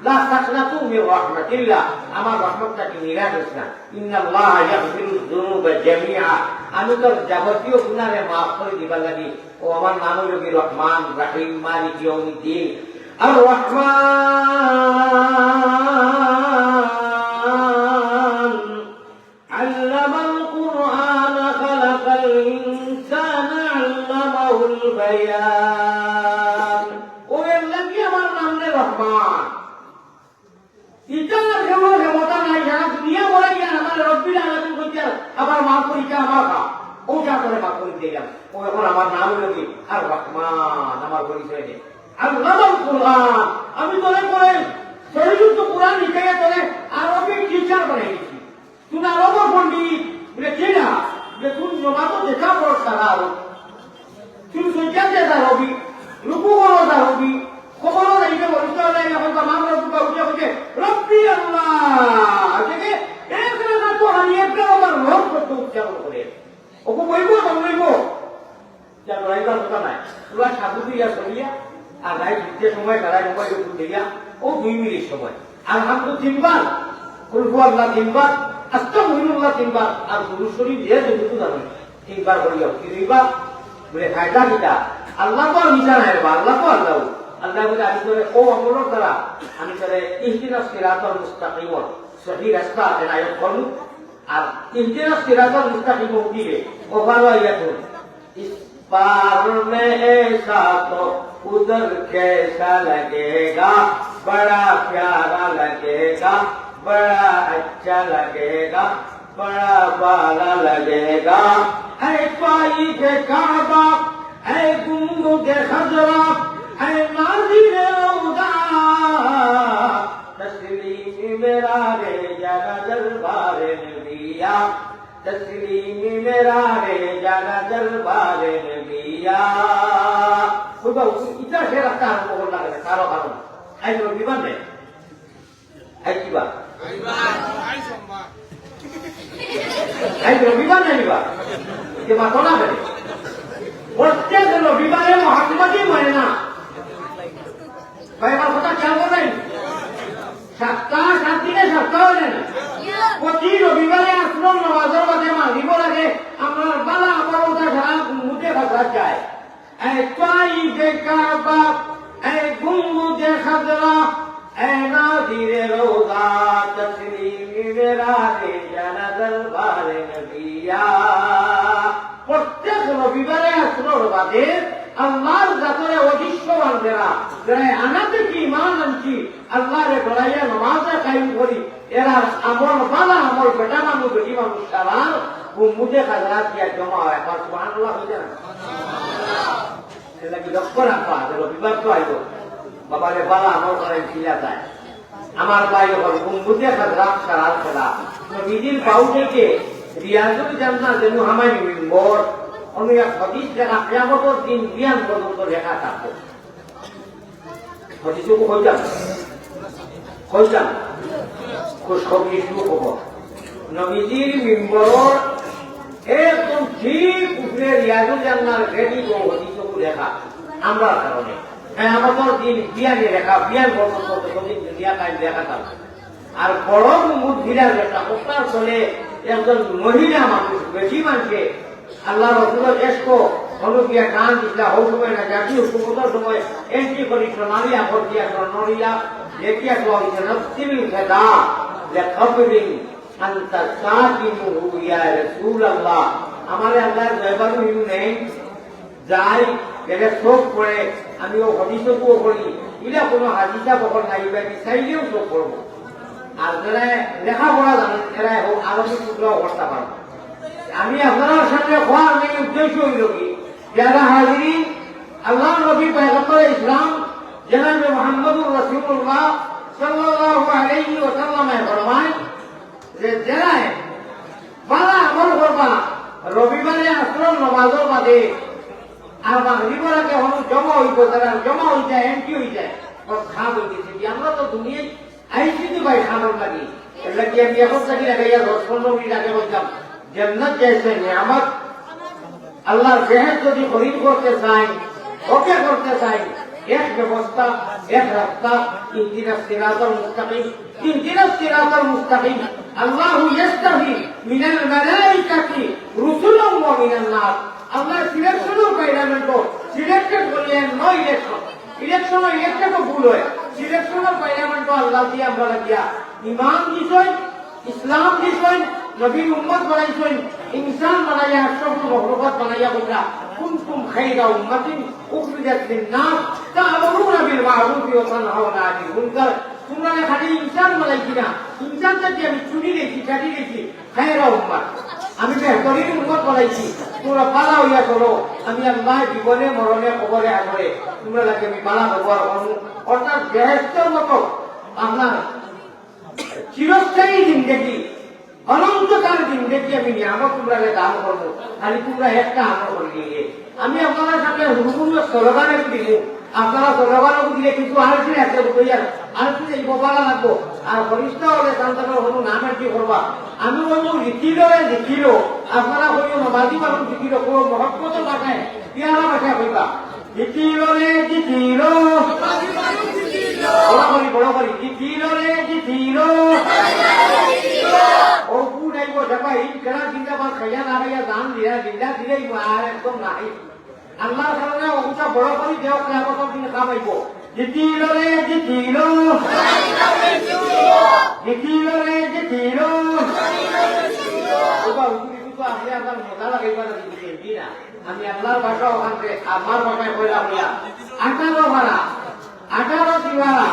লা তাকনাতু মির রাহমাতিল্লাহ, আমার রহমত থাকি নিরাশ হইস না। ইন্নাল্লাহা ইয়াগফিরুয যুনুবা জামিআ, আমি তোর যাবতীয় গুনারে মাফ করে দিবার লাগি ও আমার নাম হইল কি রহমান, রাহিম, মালিক ইয়াউমিদ্দিন। আর রহমান, আল্লামাল কুরআন, খালাকাল ইনসান, আল্লামাহুল বায়ান। ও এর লাগি আমার নাম রে রহমান। ইটার কেউ ক্ষমতা নাই, সারা দুনিয়া বলে গিয়া আমার রব্বিল আলামিন কইতে আবার মাফ করি, ইটা আমার কাম। ও যা করে মাফ করি দিলাম। ও এখন আমার নাম হইল কি? আর রহমান, আমার পরিচয় নেই। আল্লামাল কুরআন, আমি তোরে করে শরীয়ত তো কোরআন শিখাইয়া তোরে আরবি টিচার বানাই দিছি। তুই আরবর পণ্ডিত, বলে, "কে না?" বলে, "তুই নমাজও দেখা পড়স সারা আরব। তুই সজ্জাত দেখা আরবি, রুকু করো দেখা আরবি, কবরও যাইতে বলিস তো, আল্লাহ এখন তামাম রব বুকা উঠে উঠে, রব্বি আল্লাহ।" দেখে, এক রাকাত তো আমি একটা আমার রব শব্দ উচ্চারণ করে। ওকে বলবো, না বলবো? যা ডরাইবার কথা নাই। পুরা সাধু দিয়া চলিয়া, আর রাইত দুইটার সময় তারা মোবাইল উপর দিয়া, ও দুই মিনিট সময়। আলহামদু তিনবার, কুল হু আল্লাহ তিনবার, আস্তাগফিরুল্লাহ তিনবার, আর দুরূদ শরীফ যে যতটুকু জানো, তিনবার করিয়া। কি দুইবার? বলে, "ফায়দা কিতা?" আল্লাহ তো আর মিছা নাই রে বা, আল্লাহ তো আল্লাহ। আল্লাহ বলে, "আমি তোরে ও আমলর দ্বারা, আমি তোরে ইহদিনাস সিরাতাল মুস্তাকিম, সহি রাস্তা এনায়ত করমু।" আর ইহদিনাস সিরাতাল মুস্তাকিম কি রে? ও ভালো আইয়া তো। اس پار میں ایسا تو ادھر کیسا لگے گا، بڑا پیارا لگے گا، بڑا اچھا لگے گا، بڑا بالا لگے گا۔ اے طواف کعبہ، اے گنبد خضرا، اے ناظر روضہ، تسلیم میرا رہ جانا دربار نبیا۔ تسلیم میرا رہ جانا دربار نبیا۔ খুব ইটা সে রাস্তা আরম্ভ করলা কেন? কারো কারণ। আই তো বিমান নেই। আই কিবা? আই তো বিমান নেই বা? যে মাথা না দেবে। প্রত্যেক রবিবারে মোহাম্মদী ময়না। ভাই, আমার কথা খেয়াল করবেন। সাতটা, সাত দিনে সাতটা হয় না। প্রতি রবিবারে আসরের নামাজের বাদে মাগরিবর আগে আমরা বালা আমার ওটা সারা মুখে ভাষা যায়। এই তাইফে কাবা, এই গুম্বুদে খাজরা, اے ناظر روضہ تسلیم میرا، دے جا نظر بار نبیا۔ প্রত্যেক রবিবারে আসরর বাদে আল্লাহর জাতরে অদৃশ্য বান্দারা, যারা আনাতে কি ইমান আনছি, আল্লাহরে ডরাইয়া নমাজে কায়েম করি, এরার আমল, বালা আমল, বেটা মানুষ, বেটি মানুষ, তারার গুম্বুজে খাজরাত গিয়া জমা হয়। একবার সুবহানাল্লাহ হইতে না? এর লাগি লক্ষ্য রাখবা যে রবিবার তো আইব, বাবারে বালা আমল করাই ছিলা যায়। আমার ভাই, অখন গুম্বুজে খাজরাত সারার খেলা, নবীজির পাও থেকে রিয়াজুল জান্নাত যেন হামাই মিম্বর, অনু এক হাদিস লেখা, কিয়ামতর দিন বিয়ান পর্যন্ত লেখা থাকবো। হাদিসও কইতাম, কইতাম, খুশখবরি শুরু খবর। নবীজির মিম্বরর একদম ঠিক উপরে রিয়াজুল জান্নার গেটি গো হাদিসও লেখা। আমরার কারণে কিয়ামতর দিন বিয়ানে লেখা, বিয়ান পর্যন্ত যতদিন দুনিয়া কায়েম লেখা থাকবো। আর বড় গুম্বুজ ভিড়া যেটা, ওটার তলে একজন মহিলা মানুষ, বেটি মানুষে আল্লাহ রসুলর এশক, হনু গিয়া কান দিছিলা, হউ সময় না জাতি হুকুমতর সময় এন্ট্রি করি সোনালি আখর দিয়া স্বর্ণ দিয়া লেখিয়া দেওয়া হইছে, "নসিল ফেদা লেকবরিন আনতা সাকিনুহু ইয়া রাসূলুল্লাহ।" আমারে আল্লাহর দরবারও হিউ নেই, যাই, এরে চোখ পড়ে, আমি ও হাদিসও পড়ি, ইলা কোনো হাদিসা বকল নাই, ইবা বিচাইলেও চোখ পড়বো। আর যারা লেখাপড়া জানেন, এরা হোক আরো কিছু টুকরাও করতে পারবো। আমি আপনারার সামনে খোয়ার মেইন উদ্দেশ্য হইল কি, যারা হাজিরি, আল্লাহর নবী পয়গম্বর ইসলাম জনাবে মুহাম্মদুর রাসূলুল্লাহ সাল্লাল্লাহু আলাইহি ওয়াসাল্লামে ফরমায় যে যারা বালা আমল করবা রবিবারে আসরর নমাজর বাদে, আর মাগরিবর আগে হনু জমা হইব, তারা জমা হয়ে যায়, এন্ট্রি হয়ে যায়। ও খাদ হয়ে গেছে কি, আমরা তো দুনিয়ায় আইছি তো ভাই খানোর লাগি। এর লাগি আমি এখন থাকি লাগাইয়া দশ পনেরো মিনিট আগে বলতাম, জান্নাত যে একটা নিয়ামত, আল্লাহর বেহেশত যদি খরিদ করতে চাই, ওকে করতে চাই, এক ব্যবস্থা, এক রাস্তা, ইহদিনাস সিরাতাল মুস্তাকিম, ইহদিনাস সিরাতাল মুস্তাকিম। আল্লাহু ইয়াস্তাফি মিনাল মালাইকাতি রুসুলাম ওয়া মিনান নাস। আল্লাহ সিলেকশনও পাইলাম তো, সিলেক্টেড করিয়া নয় ইলেকশন। ইলেকশন ইলেকশন তো ভুল হয়। সিলেকশনও পাইলাম তো আল্লাহ দিয়ে আমরা লাগিয়া ইমান দিছইন, ইসলাম দিছইন, নবীর উম্মত বানাইছইন, ইনসান বানাইয়া, আশরাফুল মখলুকাত বানাইয়া কইরা, "কুনতুম খায়রা উম্মাতিন উখরিজাত লিন-নাস তা'মুরুনা বিল মা'রুফি ওয়া তানহাউনা আনিল মুনকার।" তোমরা খালি ইনসান বানাইছি না, ইনসান থাকি আমি চুনি লেছি, কাটি লেছি, খায়রা উম্মাত। আমি বেহতরিন উম্মত বানাইছি, তোমরা বালা হইয়া চলো, আমি আল্লাহ জীবনে মরণে কবরে হাশরে তোমরা লাগি আমি বালা ব্যবহার করমু। অর্থাৎ বেহেশতর মতো আপনার চিরস্থায়ী জিন্দেগি, অনন্তকাল জিন্দেগি আমি নিয়ামত তোমরারে দান করবো, খালি তোমরা একটা আমল করি দিলে। আমি আপনারার সামনে হুরুগুরু স্লোগান একটু দিব, আপনারা স্লোগান একটু দিলে কিন্তু আর কি আছে বুঝাইয়ার, আর কি এই বাবা লাগবো, আর ফরিস্তা হলে সন্তানের কোনো নাম আর কি করবা। আমি বলবো, "জিতিল রে জিতিল", আপনারা কইও না, "বাজি মানুষ জিতিল", কোনো মহব্বত ভাষায়, পিয়ারা ভাষায় কইবা। জিতিল রে জিতিল। বড় করি, বড় করি। জিতিল রে জিতিল। ও বু নাই গো, দেখো, এই খেলা জিন্দাবাদ, খাইয়া না খাইয়া, দান দিয়া, জিন্দা দিলেই আর একদম নাই। আল্লাহর কারণে ওটা বড় করি দেও, কিয়ামতর দিন কামাইবো। জিতিল রে জিতিল। জিতিল রে জিতিল। ওবা, উজুরি তো আসলে আপনার মজা লাগাইবা না, জিতিল না। আমি আল্লাহর ভাষা ওখান থেকে আমার ভাষায় কইলাম ইয়া। আঠারো পারা, আঠারো তিওয়ারা,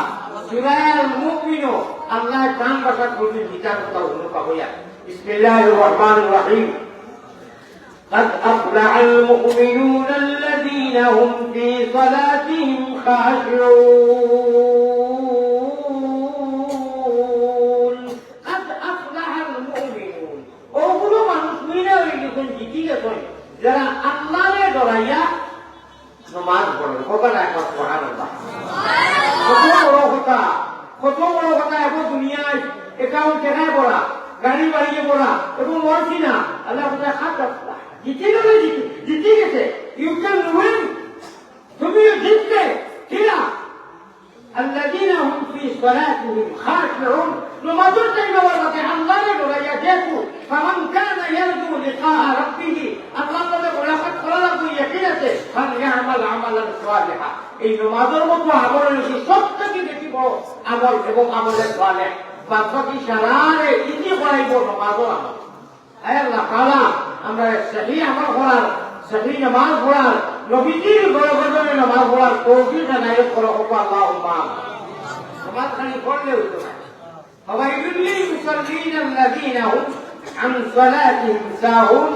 সূরা আল মুমিনুন, আল্লাহ তান ভাষা খুঁজে বিচার কথা উল্লেখ কইয়া। বিসমিল্লাহির রহমানির রহিম। قد أفلح المؤمنون الذين هم في صلاتهم خاشعون। قد أفلح المؤمنون। ওগুলো মানুষ মিলে হয়ে গেছেন, জিতে গেছেন, যারা আল্লাহরে ডরাইয়া নমাজ পড়ে। কত না একবার সুবহানাল্লাহ। কত বড় কথা, কত বড় কথা। এখন দুনিয়ায় অ্যাকাউন্ট টেকায় ভরা, গাড়ি বাড়িয়ে ভরা, এবং মরছি না। আল্লাহ বলছে, "হাত রাস্তা।" জিতে গেলে জিতে, জিতে গেছে। You can win। তুমিও জিতবে। কিনা? الذين هم في صلاتهم خاشعون। নমাজর টাইমে আবার মাঝে আল্লাহরে ডরাইয়া দেখো। فمن كان يرجو لقاء ربه। আল্লাহর লগে মোলাকাত করা লাগবে, ইয়াকিন আছে। আমাল আমালান সালিহা। এই নমাজর মতো আমল অইলো কি সব থাকি বেশি বড় আমল এবং আমলে সালেহ। বাদ বাকি সারারে ইজি করাইবো নমাজর আমল। আয় আল্লাহ তাআলা, আমরা সহি আমল করার, সহি নামাজ পড়ার, নবীজির গর্ভধারণে নামাজ পড়ার তৌফিক এনায়েত করো, আল্লাহুম্মা আমিন। নামাজ খালি পড়লে হইতো না। فويل للمصلين الذين هم عن صلاتهم ساهون।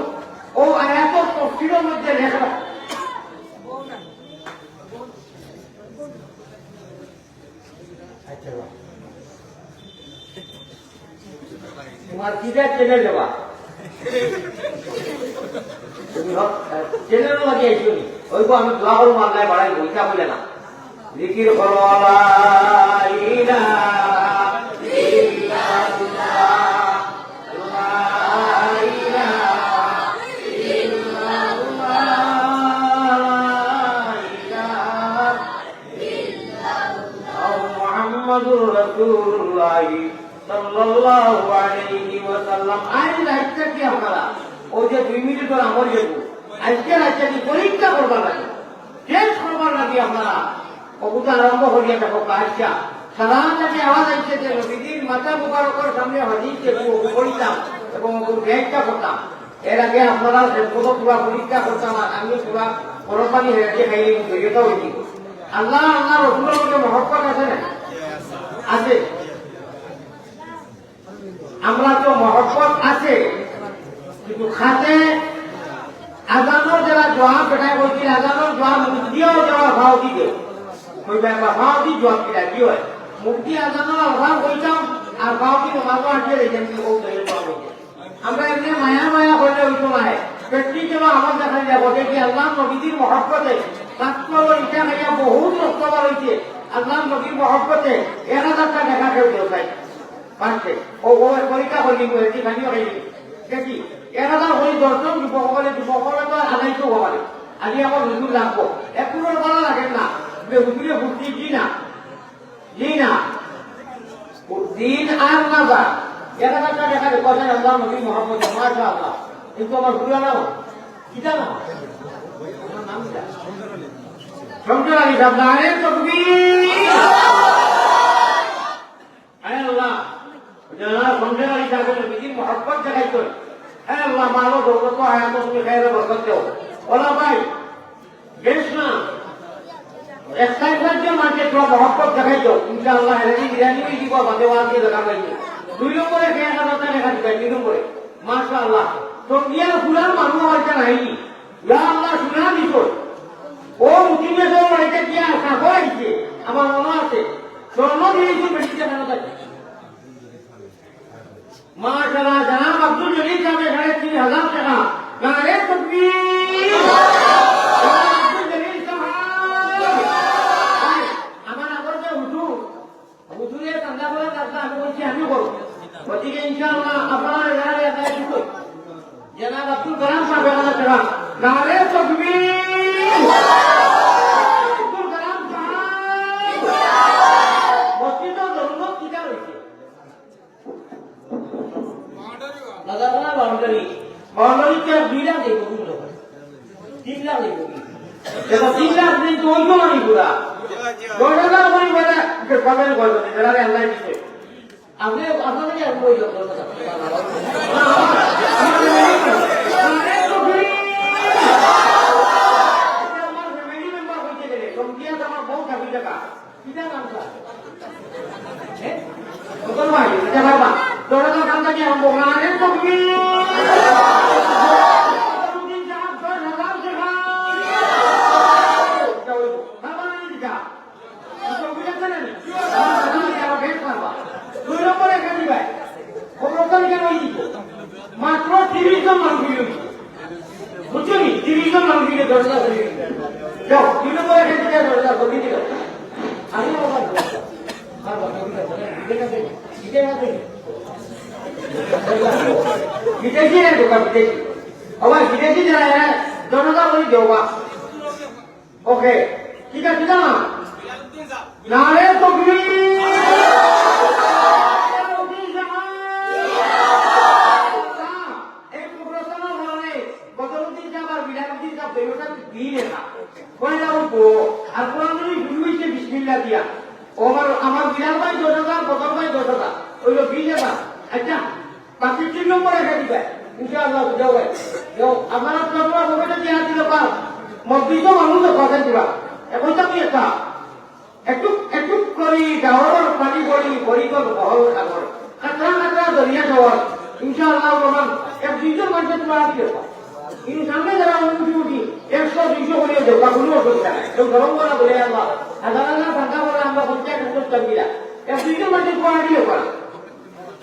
ও আয়াতর তফসিরের মধ্যে লেখা। আচ্ছা, বাহ। তোমার কিতা চ্যানেল দেবা? তুমি হক, চ্যানেল লাগিয়ে আইছো নি? ওই তো আমি দোয়া করবো, আল্লাহ বাড়াই বইটা বলে না। জিকির করো, লা ইলাহা ইল্লাল্লাহ, লা ইলাহা ইল্লাল্লাহ, লা ইলাহা ইল্লাল্লাহ, মুহাম্মাদুর রাসূলুল্লাহ সাল্লাল্লাহু আলাইহি ওয়াসাল্লাম। আইজ রাইত থাকি আপনারা ওই যে দুই মিনিটর আমল যেগু, আইজকে রাইত থাকি পরীক্ষা করবার লাগি, টেস্ট করবার লাগি আপনারা অগুতা আরম্ভ করিয়া দেখো কাজটা। সারা থাকি আওয়াজ আইছে যে নবীজির মাথা মুবারকর সামনে হাদিস যেগু, ওগু পড়তাম এবং ওগুর ব্যাখ্যা করতাম। এর আগে আপনারা যে কোনো পুরা পরীক্ষা করতাম, আর আমি পুরা গরম পানি হেরাতে খাইলে কিন্তু এটা হয়ে দিব। আল্লাহ, আল্লাহ রসুলের মধ্যে মহব্বত আছে না? আছে। আমরা তো মহব্বত আছে, কিন্তু খাতে আজানোর যারা জবাব পেটায় বলছি, আজানোর জবাব মুখ দিয়েও জবাব ফাও দিতে। ওই ব্যাপার ফাও দি জবাব দিলা কি হয়? মুখ দিয়ে আজানোর আহ্বান কইতাম, আর ফাও দি নমাজও আটকে রেখে আমি ও ধরে জবাব হইতে। আমরা এমনি মায়া মায়া করলে হইতো না। প্র্যাকটিক্যাল আমার দেখা যাবো, দেখি আল্লাহ নবীজির মহব্বতে, তাৎপর্য ইটা খাইয়া বহুত রক্ত বার হইছে। আল্লাহ নবীর মহব্বতে এক হাজারটা দেখা কেউ কেউ চাই। পাঁচশো। ও, ও এক পরীক্ষা করলি, ও একটি খালি হয়ে গেল। দেখি, এক হাজার হয়ে দশজন যুবক হলে, যুবক হলে তো আর আড়াইশো হওয়া পারে। আজ আমার হুজুর লাগবো। একটু ভালো লাগে না। যে হুজুরে ফুর্তি কি না? জি না। দিন আর না যা। এক হাজারটা দেখা যায়, কথা আল্লাহ নবী মোহাম্মদ, মাশাআল্লাহ। কিন্তু আমার পুরা নাম, কিতা নাম? আমার নাম কিতা? শমশের আলী সাহেব, নারে তকবীর। আয় আল্লাহ, যারা শমশের আলী সাহেবের নবীজির মহব্বত দেখাইতো, আয় আল্লাহ, মাল ও দৌলত ও হায়াত তুমি খাইরে বরকত দেও। ওলা ভাই, বেশ না। এক সাইড রাজ্যের মাঝে তোরা মহব্বত দেখাইতো, ইনশাআল্লাহ, হেরে বিরিয়ানি ওই দিব, বাদে ওয়াজ দিয়ে দেখা পাইনি। দুই নম্বরে কে এক হাজার টাকা দিবে, দুই নম্বরে। মাশাআল্লাহ। তো গিয়া পুরান মানুষ আমার কাছে আইনি। ইয়া আল্লাহ, শুনা দিত। ও মুসলিম দেশের বাড়িতে গিয়া সাগর আইছে, আমার মনে আছে। স্বর্ণ দিয়েছি, বেশি টাকা না থাকে। মাশাআল্লাহ, জনাব আব্দুল জলিল সাহেব সাড়ে তিন হাজার টাকা। নারে তকবীর। জনাব আব্দুল জলিল সাহেব। আমার আগর যে হুজুর, হুজুরে চান্দা করার কাজটা আমি বলছি, আমি করব। গতিকে ইনশাআল্লাহ আপনারা এরা এরা কিছু জনাব আব্দুল কালাম সাহেব এক হাজার টাকা। নারে তকবীর। আব্দুল কালাম সাহেব। মসজিদর জরুরত কিতা রয়েছে? দাদা, আপনার বাউন্ডারি, বাউন্ডারি তো দুই লাখ দিব, কিন্তু তিন লাখ দিব। দেখো, তিন লাখ দিন তো ওই সময় পুরা। দশ হাজার করে বলে, যে পাবেন বলবো, যারা আল্লাহ দিচ্ছে। আপনি, আপনাদের আর ওই লোক বলতে পারবেন না। আমার, আমার, আমার, আমার ফ্যামিলি মেম্বার হইতে গেলে, কম দিয়া তো আমার বউ থাকবে টাকা। কিতা নাম তার? এ? মুসলমান, এটা বাবা। তোরা তো কান্দা কি আরম্ভ করা? আরে তকবীর! মুসলমান, এটা ওই তো। বাবা, এই দিকে। মুসলমান, এটা না নি? আমার বেশ বাবা। দুই নম্বরে এখানে ভাই। খবরদারি কেন ওই দিকে? মাত্র তিরিশ জন মানুষ মিলে। বুঝছো নি? তিরিশ জন মানুষ মিলে দরজা খুলে দিল। যাও, দুই নম্বরে এখান থেকে দরজা খুলে দিল। আমি আবার বলবো। আর বাবা, ঠিক আছে, ঠিক আছে, ঠিক আছে। বিদেশি রে, ঢোকা বিদেশি। আবার বিদেশি যারা এরা দরজা খুলে দেওয়া। ওকে, ঠিক আছে না? নারে তকবীর! এই প্রোগ্রামটা না বলে, বদরুদ্দিন সাহেব আর বিলালউদ্দিন সাহেব দুইটা দিন এরা। পয়লা উঠবো, আর কোরআন শরীফ শুরু হইছে বিসমিল্লাহ দিয়া। ও আমার, আমার বিলাল ভাই দশ হাজার, বদর ভাই দশ হাজার, অইলো বিশ হাজার। আচ্ছা, বাকি তিন নম্বরে রেখে দিবে। ইনশাআল্লাহ, বুঝাও ভাই। যাও, আপনারা আপনারা বলবেন যে হাত দিলে পাঁচ। মসজিদও মানুষ তো পাঁচ দিবা। এখন তো কি একটা? একটু, একটু করি ডাওর পানি পড়ি, পরিকল বহল সাগর। কাতরা কাতরা দরিয়া জগৎ। ইনশাআল্লাহ, রহমান, এক দুইজন মানুষের তোমার কি ব্যাপার? কিন্তু সামনে যারা উঠি উঠি, একশো দুইশো করিও দেবো, কোনো অসুবিধা নাই। কেউ গরম করা বলে আল্লাহ, হাজার হাজার টাকা বলে আমরা পঞ্চাশ একশো চাপিলা। এক দুইজন মানুষের তোমার কি ব্যাপার?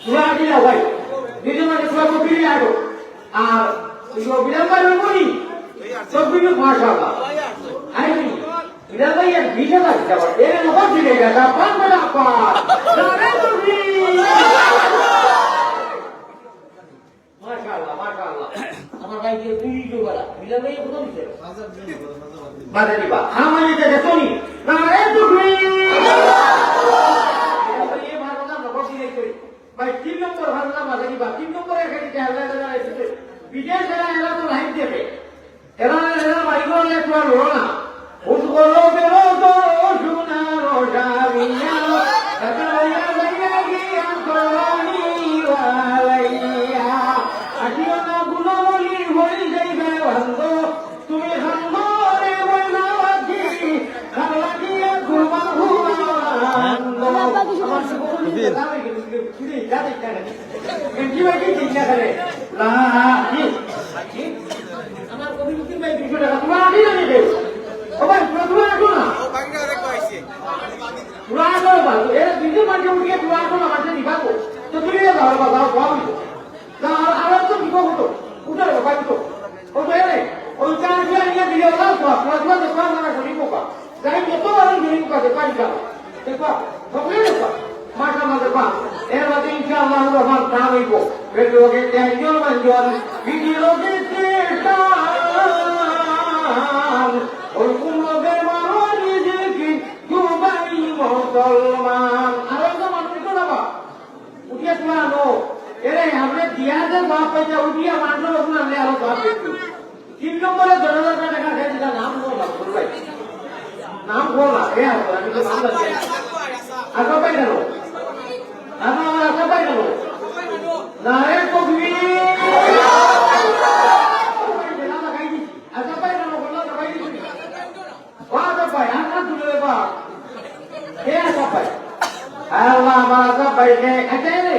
তোরা আগে যাও ভাই, দুইজন মানুষের তোমার কপি আটো। আর ওই যে অভিনয় করে বলি, সব কিছু মাশাআল্লাহ। আরে কি? বিলাল ভাই, আর বিশ হাজার দিতে পারবে। এর লোক দিলে এটা, পাঁচ হাজার পাঁচ। নারে তকবীর। মাশাআল্লাহ, মাশাআল্লাহ। আমার ভাই যে দুই জোড়া। বিলাল ভাই কত দিছে? বাজারি বা। আমার এটা দেখো নি। নারে তকবীর। বিলাল ভাই, এই বারো হাজার লোক দিলে কই? ভাই, তিন নম্বর ভান্ডার বাজারি বা। তিন নম্বরে এখানে যে আল্লাহ তাআলা এসেছে। বিদেশ এরা, এরা তো লাইভ দেবে। এরা, এরা বাইরে অনেক বড় না। ফুটবল বেরো তো সোনার সারিয়া, কাটাইয়া যাইয়া গিয়া তরানি বালাইয়া। আসিও না গুণবলী হই যাইবে বান্ধব, তুমি খান্দরে বইনা বাকি, খালা দিয়া ঘুমা ঘুমা বান্ধব। আমার সুবীর। আমার কবি মুক্তির ভাই দুইশো টাকা, তোমরা আগে না দেবে। ও ভাই, তোমরা, তোমরা আসো না। তোমরা আসো না, এরা দুইজন মাঝে উঠিয়ে তোমরা আসো না, মাঝে দিবা তো। তো তুমি যাও, বাবা, যাও, যাও, যাও। না, আর, আর তো দিব কত? উঠে যাও, ভাই, তো। ও তো এরে, ওই চা দিয়ে নিয়ে দিয়ে ওরা তো, তোমরা, তোমরা তো, তোমরা, তোমরা, তোমরা, যাই যত বড় গরিব কাছে পারি যাও। দেখো, সকলে দেখো। মাশাআল্লাহ দেখো। এর বাদে ইনশাআল্লাহ রহমান কাম হইব। বের লোকে টেনশন মাঞ্জন, বিধি লোকে টেনশন। ওই কোন লোকে মারো নিজে কি দুবাই মুসলমান। আর একটা মানুষ তো না বা। উঠিয়া তোমরা আনো। এরে, আমরা দিয়া যে বাপ পাইতে উঠিয়া মানুষের ওপর আনলে আরো বাপ একটু। তিন নম্বরে দশ হাজার টাকা খাই দিলা, নাম বলো না, বলো ভাই। নাম বলো না, এ আসো, আমি তো নাম জানি না। আশা পাই গেল। আশা, আশা পাই গেল। নারে তকবীর। আশা পাই গেল, বললো, আশা পাই গেল। ও আশা পাই, আশা তুলে বা। কে আশা পাই? আল্লাহ, আমার আশা পাই কে? এটাই রে।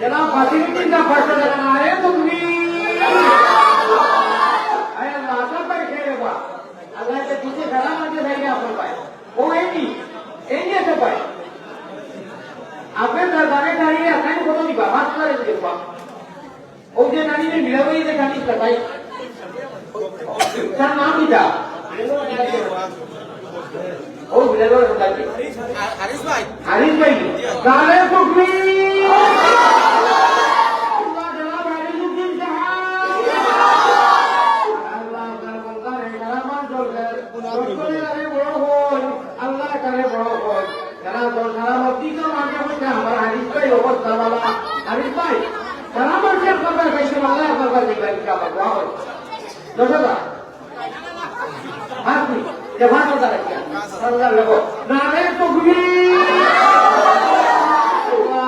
জনাব ফাতিমুদ্দিন সাহেব পাঁচশো টাকা, নারে তকবীর। আয় আল্লাহ, আশা পাই কে রে বা? আল্লাহ যে দিছে সারা মাঝে যাই না আপনার ভাই। ও এনি, এনি আশা পাই। আপনি তার গানে দাঁড়িয়ে আপনাকে কত দিবা? পাঁচ হাজার দিবা। ও যে নারী যে মিলাবই যে কামিজ কাটাই। তার নাম কিতা? ও মিলাবই কাটাই। হারিস ভাই। হারিস ভাই। তাহলে তো তুমি আল্লাহ জনাব হারিসুদ্দিন সাহেব। আল্লাহ আপনার বন্দার এই সারা মাস দরকার। সকলে আরে বড় হই। আল্লাহ তারে বড় হই। যারা তো সারা মসজিদ মাঝে মধ্যে আমার হাদিস ভাই অবস্থা বালা। হাদিস ভাই, সারা মাসে আপনার কাছে আল্লাহ আপনার কাছে ভাই আমার দোয়া হয়। দশ হাজার। পাঁচ দিন। যে পাঁচ হাজার একটা। পাঁচ হাজার লেখো। নারে তকবীর।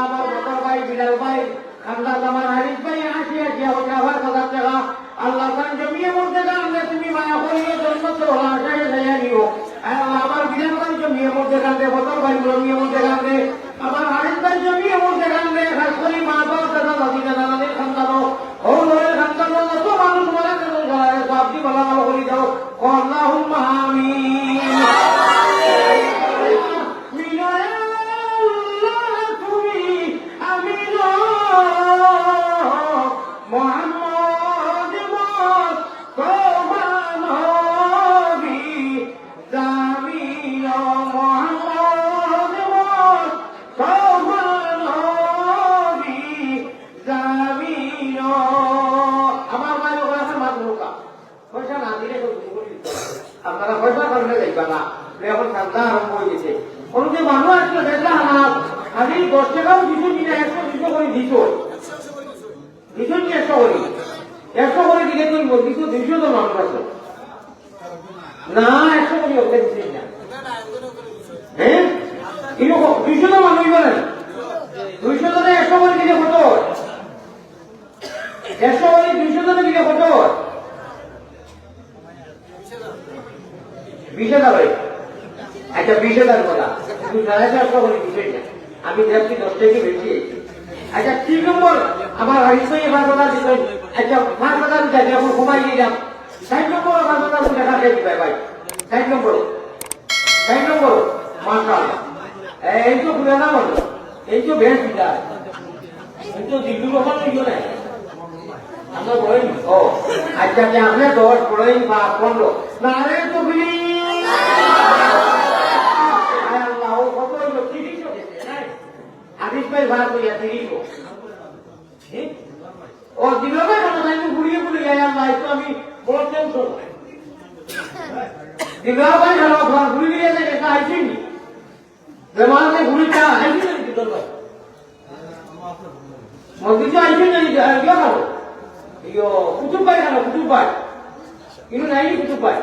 আমার বড় ভাই, বিলাল ভাই, খান্দাত আমার হারিস ভাই আশি আশি ওটা আবার হাজার টাকা। আল্লাহ তান জমিয়ে মধ্যে কান্দে তুমি মায়া করিয়ে জন্মত ওলা আশায় যাইয়া নিও। আয় আল্লাহ, আমার বিরাট ভাই জমিয়ে মধ্যে কান্দে, বদর ভাই জমিয়ে মধ্যে কান্দে, আমার হারিস ভাই জমিয়ে মধ্যে কান্দে, খাস করি মা বাপ দাদা দাদি নানা নানির খান্দানো, হৌলরের খান্দানো, যত মানুষ মারা গেছে, যারা সব দি ভালা ভালা করি দাও। আল্লাহুম্মা আমিন। মিলয় আল্লাহ তুমি আমিন। মোহাম্মদ মুস্তফা নবী জামিন। মোহাম্মদ মুস্তফা নবী জামিন। আমার ভাই ওরা আছে মাতমুখা। পয়সা না দিলে তো কিছু করি দিতে পারে। আপনারা পয়সার কারণে যাইবা না। এখন ঠান্ডা আরম্ভ হয়ে গেছে। কোনো যে মানুষ আসলে দেখলা আমার, খালি দশ টাকাও দিছো কিনা, একশো দুশো করে দিছো। দিছো কি একশো করে? একশো করি দিলে তো অইবো, কিন্তু দুইশো জন মানুষ আছে। না, একশো করি অইলে দিছে না। হ্যাঁ? কিন্তু ক-, দুইশো জন মানুষ অইবো না? দুইশো জনে একশো করি দিলে কত অয়? একশো করি দুইশো জনে দিলে কত অয়? বিশ হাজার অয়। আচ্ছা, বিশ হাজার বলা। কিন্তু সাড়ে চারশো করি দিছে না। আমি দেখছি দশ টাকা বেশি অইছে। আচ্ছা, তিন নম্বর, আমার হাদিস তো এবার কথা দিছে। আচ্ছা, পাঁচ হাজার উঠে আমি এখন কমাই দিলাম। চার নম্বর, পাঁচ হাজার উঠে রাখে দিবে ভাই। চার নম্বর। চার নম্বর, মাশাআল্লাহ। এই তো পুরানা মানুষ, এই তো বেশ বিদায়। এই তো জিল্লুর ওখানে ইয়ে নাই। আমরা বলেন, ও, আচ্ছা, যে আপনি দশ, পনেরো বা পনেরো। নারে তো বিলি। আয় আল্লাহ, ও কত হইল? তিরিশ গেছে, নাই? হাদিস ভাই ভাগ হইয়া তিরিশ। ও দিল ভাই, কেন তাই তো ঘুরিয়ে ঘুরে যায়, আল্লাহ, এই তো আমি বড় টেনশন। দিল ভাই, কেন ঘুরিয়ে যায়, এটা আইসিনি। বেমারে ঘুরি চা, আইসি না কিন্তু দরবার। মসজিদে আইসি না কিন্তু, আর ইয়ে খাবো। ইয়ো, কুতুব ভাই খাবো, কুতুব ভাই। কিন্তু নাই কুতুব ভাই।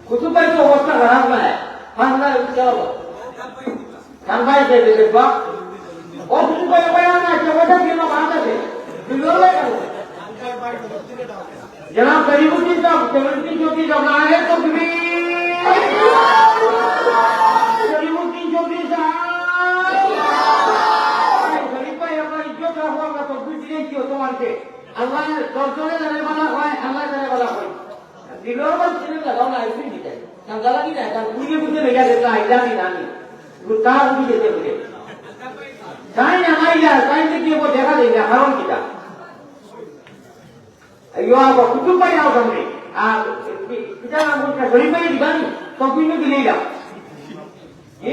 কুতুব ভাই তো অবস্থা খারাপ না। পাঁচ হাজার উঠতে হবে। খান ভাই দে, দে, দে, বাপ। ও কুতুব ভাই, ভাই, আর না, কেউ কথা দিয়ে না, ভাত আছে। তুই লড়াই করো। জনাব করিমউদ্দিন সাহেব, করিমউদ্দিন চৌধুরী সাহেব, নারায়ে তাকবীর। করিমউদ্দিন চৌধুরী সাহেব। শরীফ ভাই, আপনার ইজ্জত রাখো, আমরা তকবীর দিলে কি হতো মানছে? আল্লাহ দশজনে জানে বলা হয়, আল্লাহ জানে বলা হয়। দিলর ভাই ছিলেন না, তখন আইসি দিতে। কারণ জ্বালা কি না, কারণ উড়িয়ে বুঝতে লেগে গেছে, আইলা কি না নি। তা উড়িয়ে যেতে বুঝে। তাই না, আইলা, তাই যে কি হবো দেখা যায় না, কারণ কিটা? ইয়ো, আবার কুতুব ভাই আও সামনে। আর কি-, কিটা নাম বলছে? শরীফ ভাই দিবানি? তো কিন্তু দিলেই যাও। কি?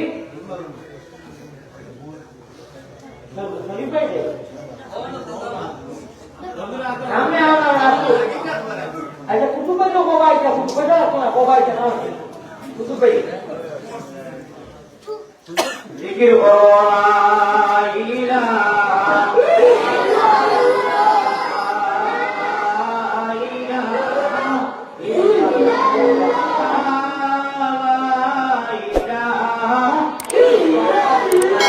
শরীফ ভাই দে। সামনে আও না, আও। আচ্ছা, কুতুব ভাই তো কবাই, কুতুব ভাই তো আসো না, কবাই না। কুতুব ভাই। জিকির করো, লা ইলাহা ইল্লাল্লাহ, লা ইলাহা ইল্লাল্লাহ, লা ইলাহা ইল্লাল্লাহ,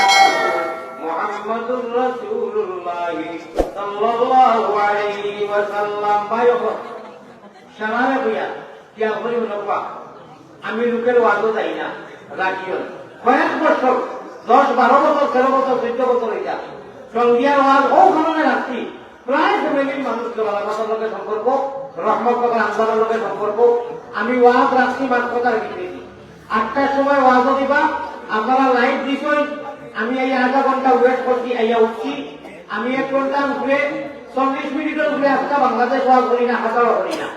মুহাম্মাদুর রাসূলুল্লাহ সাল্লাল্লাহু আলাইহি ওয়াসাল্লাম। ভাই, সারারে কইয়া, কিয়া করি মনে কওয়া? আমি লোকের ওয়াজও যাই না, রাখিও না। কয়েক বছর, দশ, বারো বছর, তেরো বছর, চৌদ্দ বছর অইতা। টঙ্গিয়ার ওয়াজ ও কারণে রাখছি। প্রায় ফ্যামিলির মানুষকে বালামাতার লগে সম্পর্ক, রহমত বাবার আন্দারের লগে সম্পর্ক। আমি ওয়াজ রাখছি মাত্র তার ভিতরে। আটটার সময় ওয়াজও দিবা, আপনারা লাইট দিছইন। আমি এই আধা ঘন্টা ওয়েট করছি, আইয়া উঠছি। আমি এক ঘন্টার উপরে, চল্লিশ মিনিটের উপরে আজকে বাংলাদেশ ওয়াজ করি না, হাজারও করি না।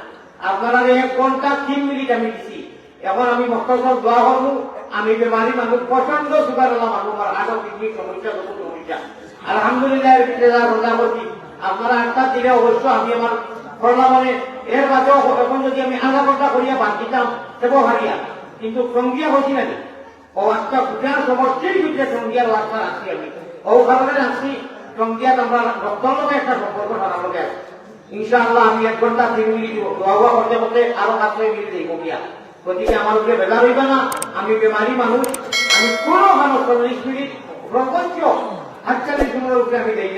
আপনারা এক ঘন্টা তিন মিনিট আমি দিছি। এখন আমি মখতসর দোয়া করমু। আমি বেমারি মানুষ, প্রচন্ড সুগার আলা মানুষ, আমার হার্ট কিডনি সমস্যা, যত সমস্যা। আলহামদুলিল্লাহ, এর ভিতরে যা রোজা করছি, আপনারা আটটা দিলে অবশ্য আমি আমার করলাম মানে, এর বাদেও এখন যদি আমি আধা ঘন্টা করিয়া বাদ দিতাম, তেবো হারিয়া। কিন্তু টঙ্গিয়া হইছি না নি? ও আচ্ছা, বুঝার সমষ্টির ভিতরে টঙ্গিয়ার ওয়াজটা রাখছি আমি। ও কারণে রাখছি, টঙ্গিয়াত আমরা রক্তর লগে একটা সম্পর্ক সারা লগে আছে। ইনশাআল্লাহ আমি এক ঘন্টা তিন মিনিট দোয়া দোয়া করতে করতে আরো পাঁচ ছয় মিনিট এই কমিয়া। গতিকে আমার উপরে বেজার হইবা না, আমি বেমারি মানুষ, আমি কোনো মানুষ চল্লিশ মিনিট সর্বোচ্চ আটচল্লিশ মিনিটের উপরে আমি দেই না।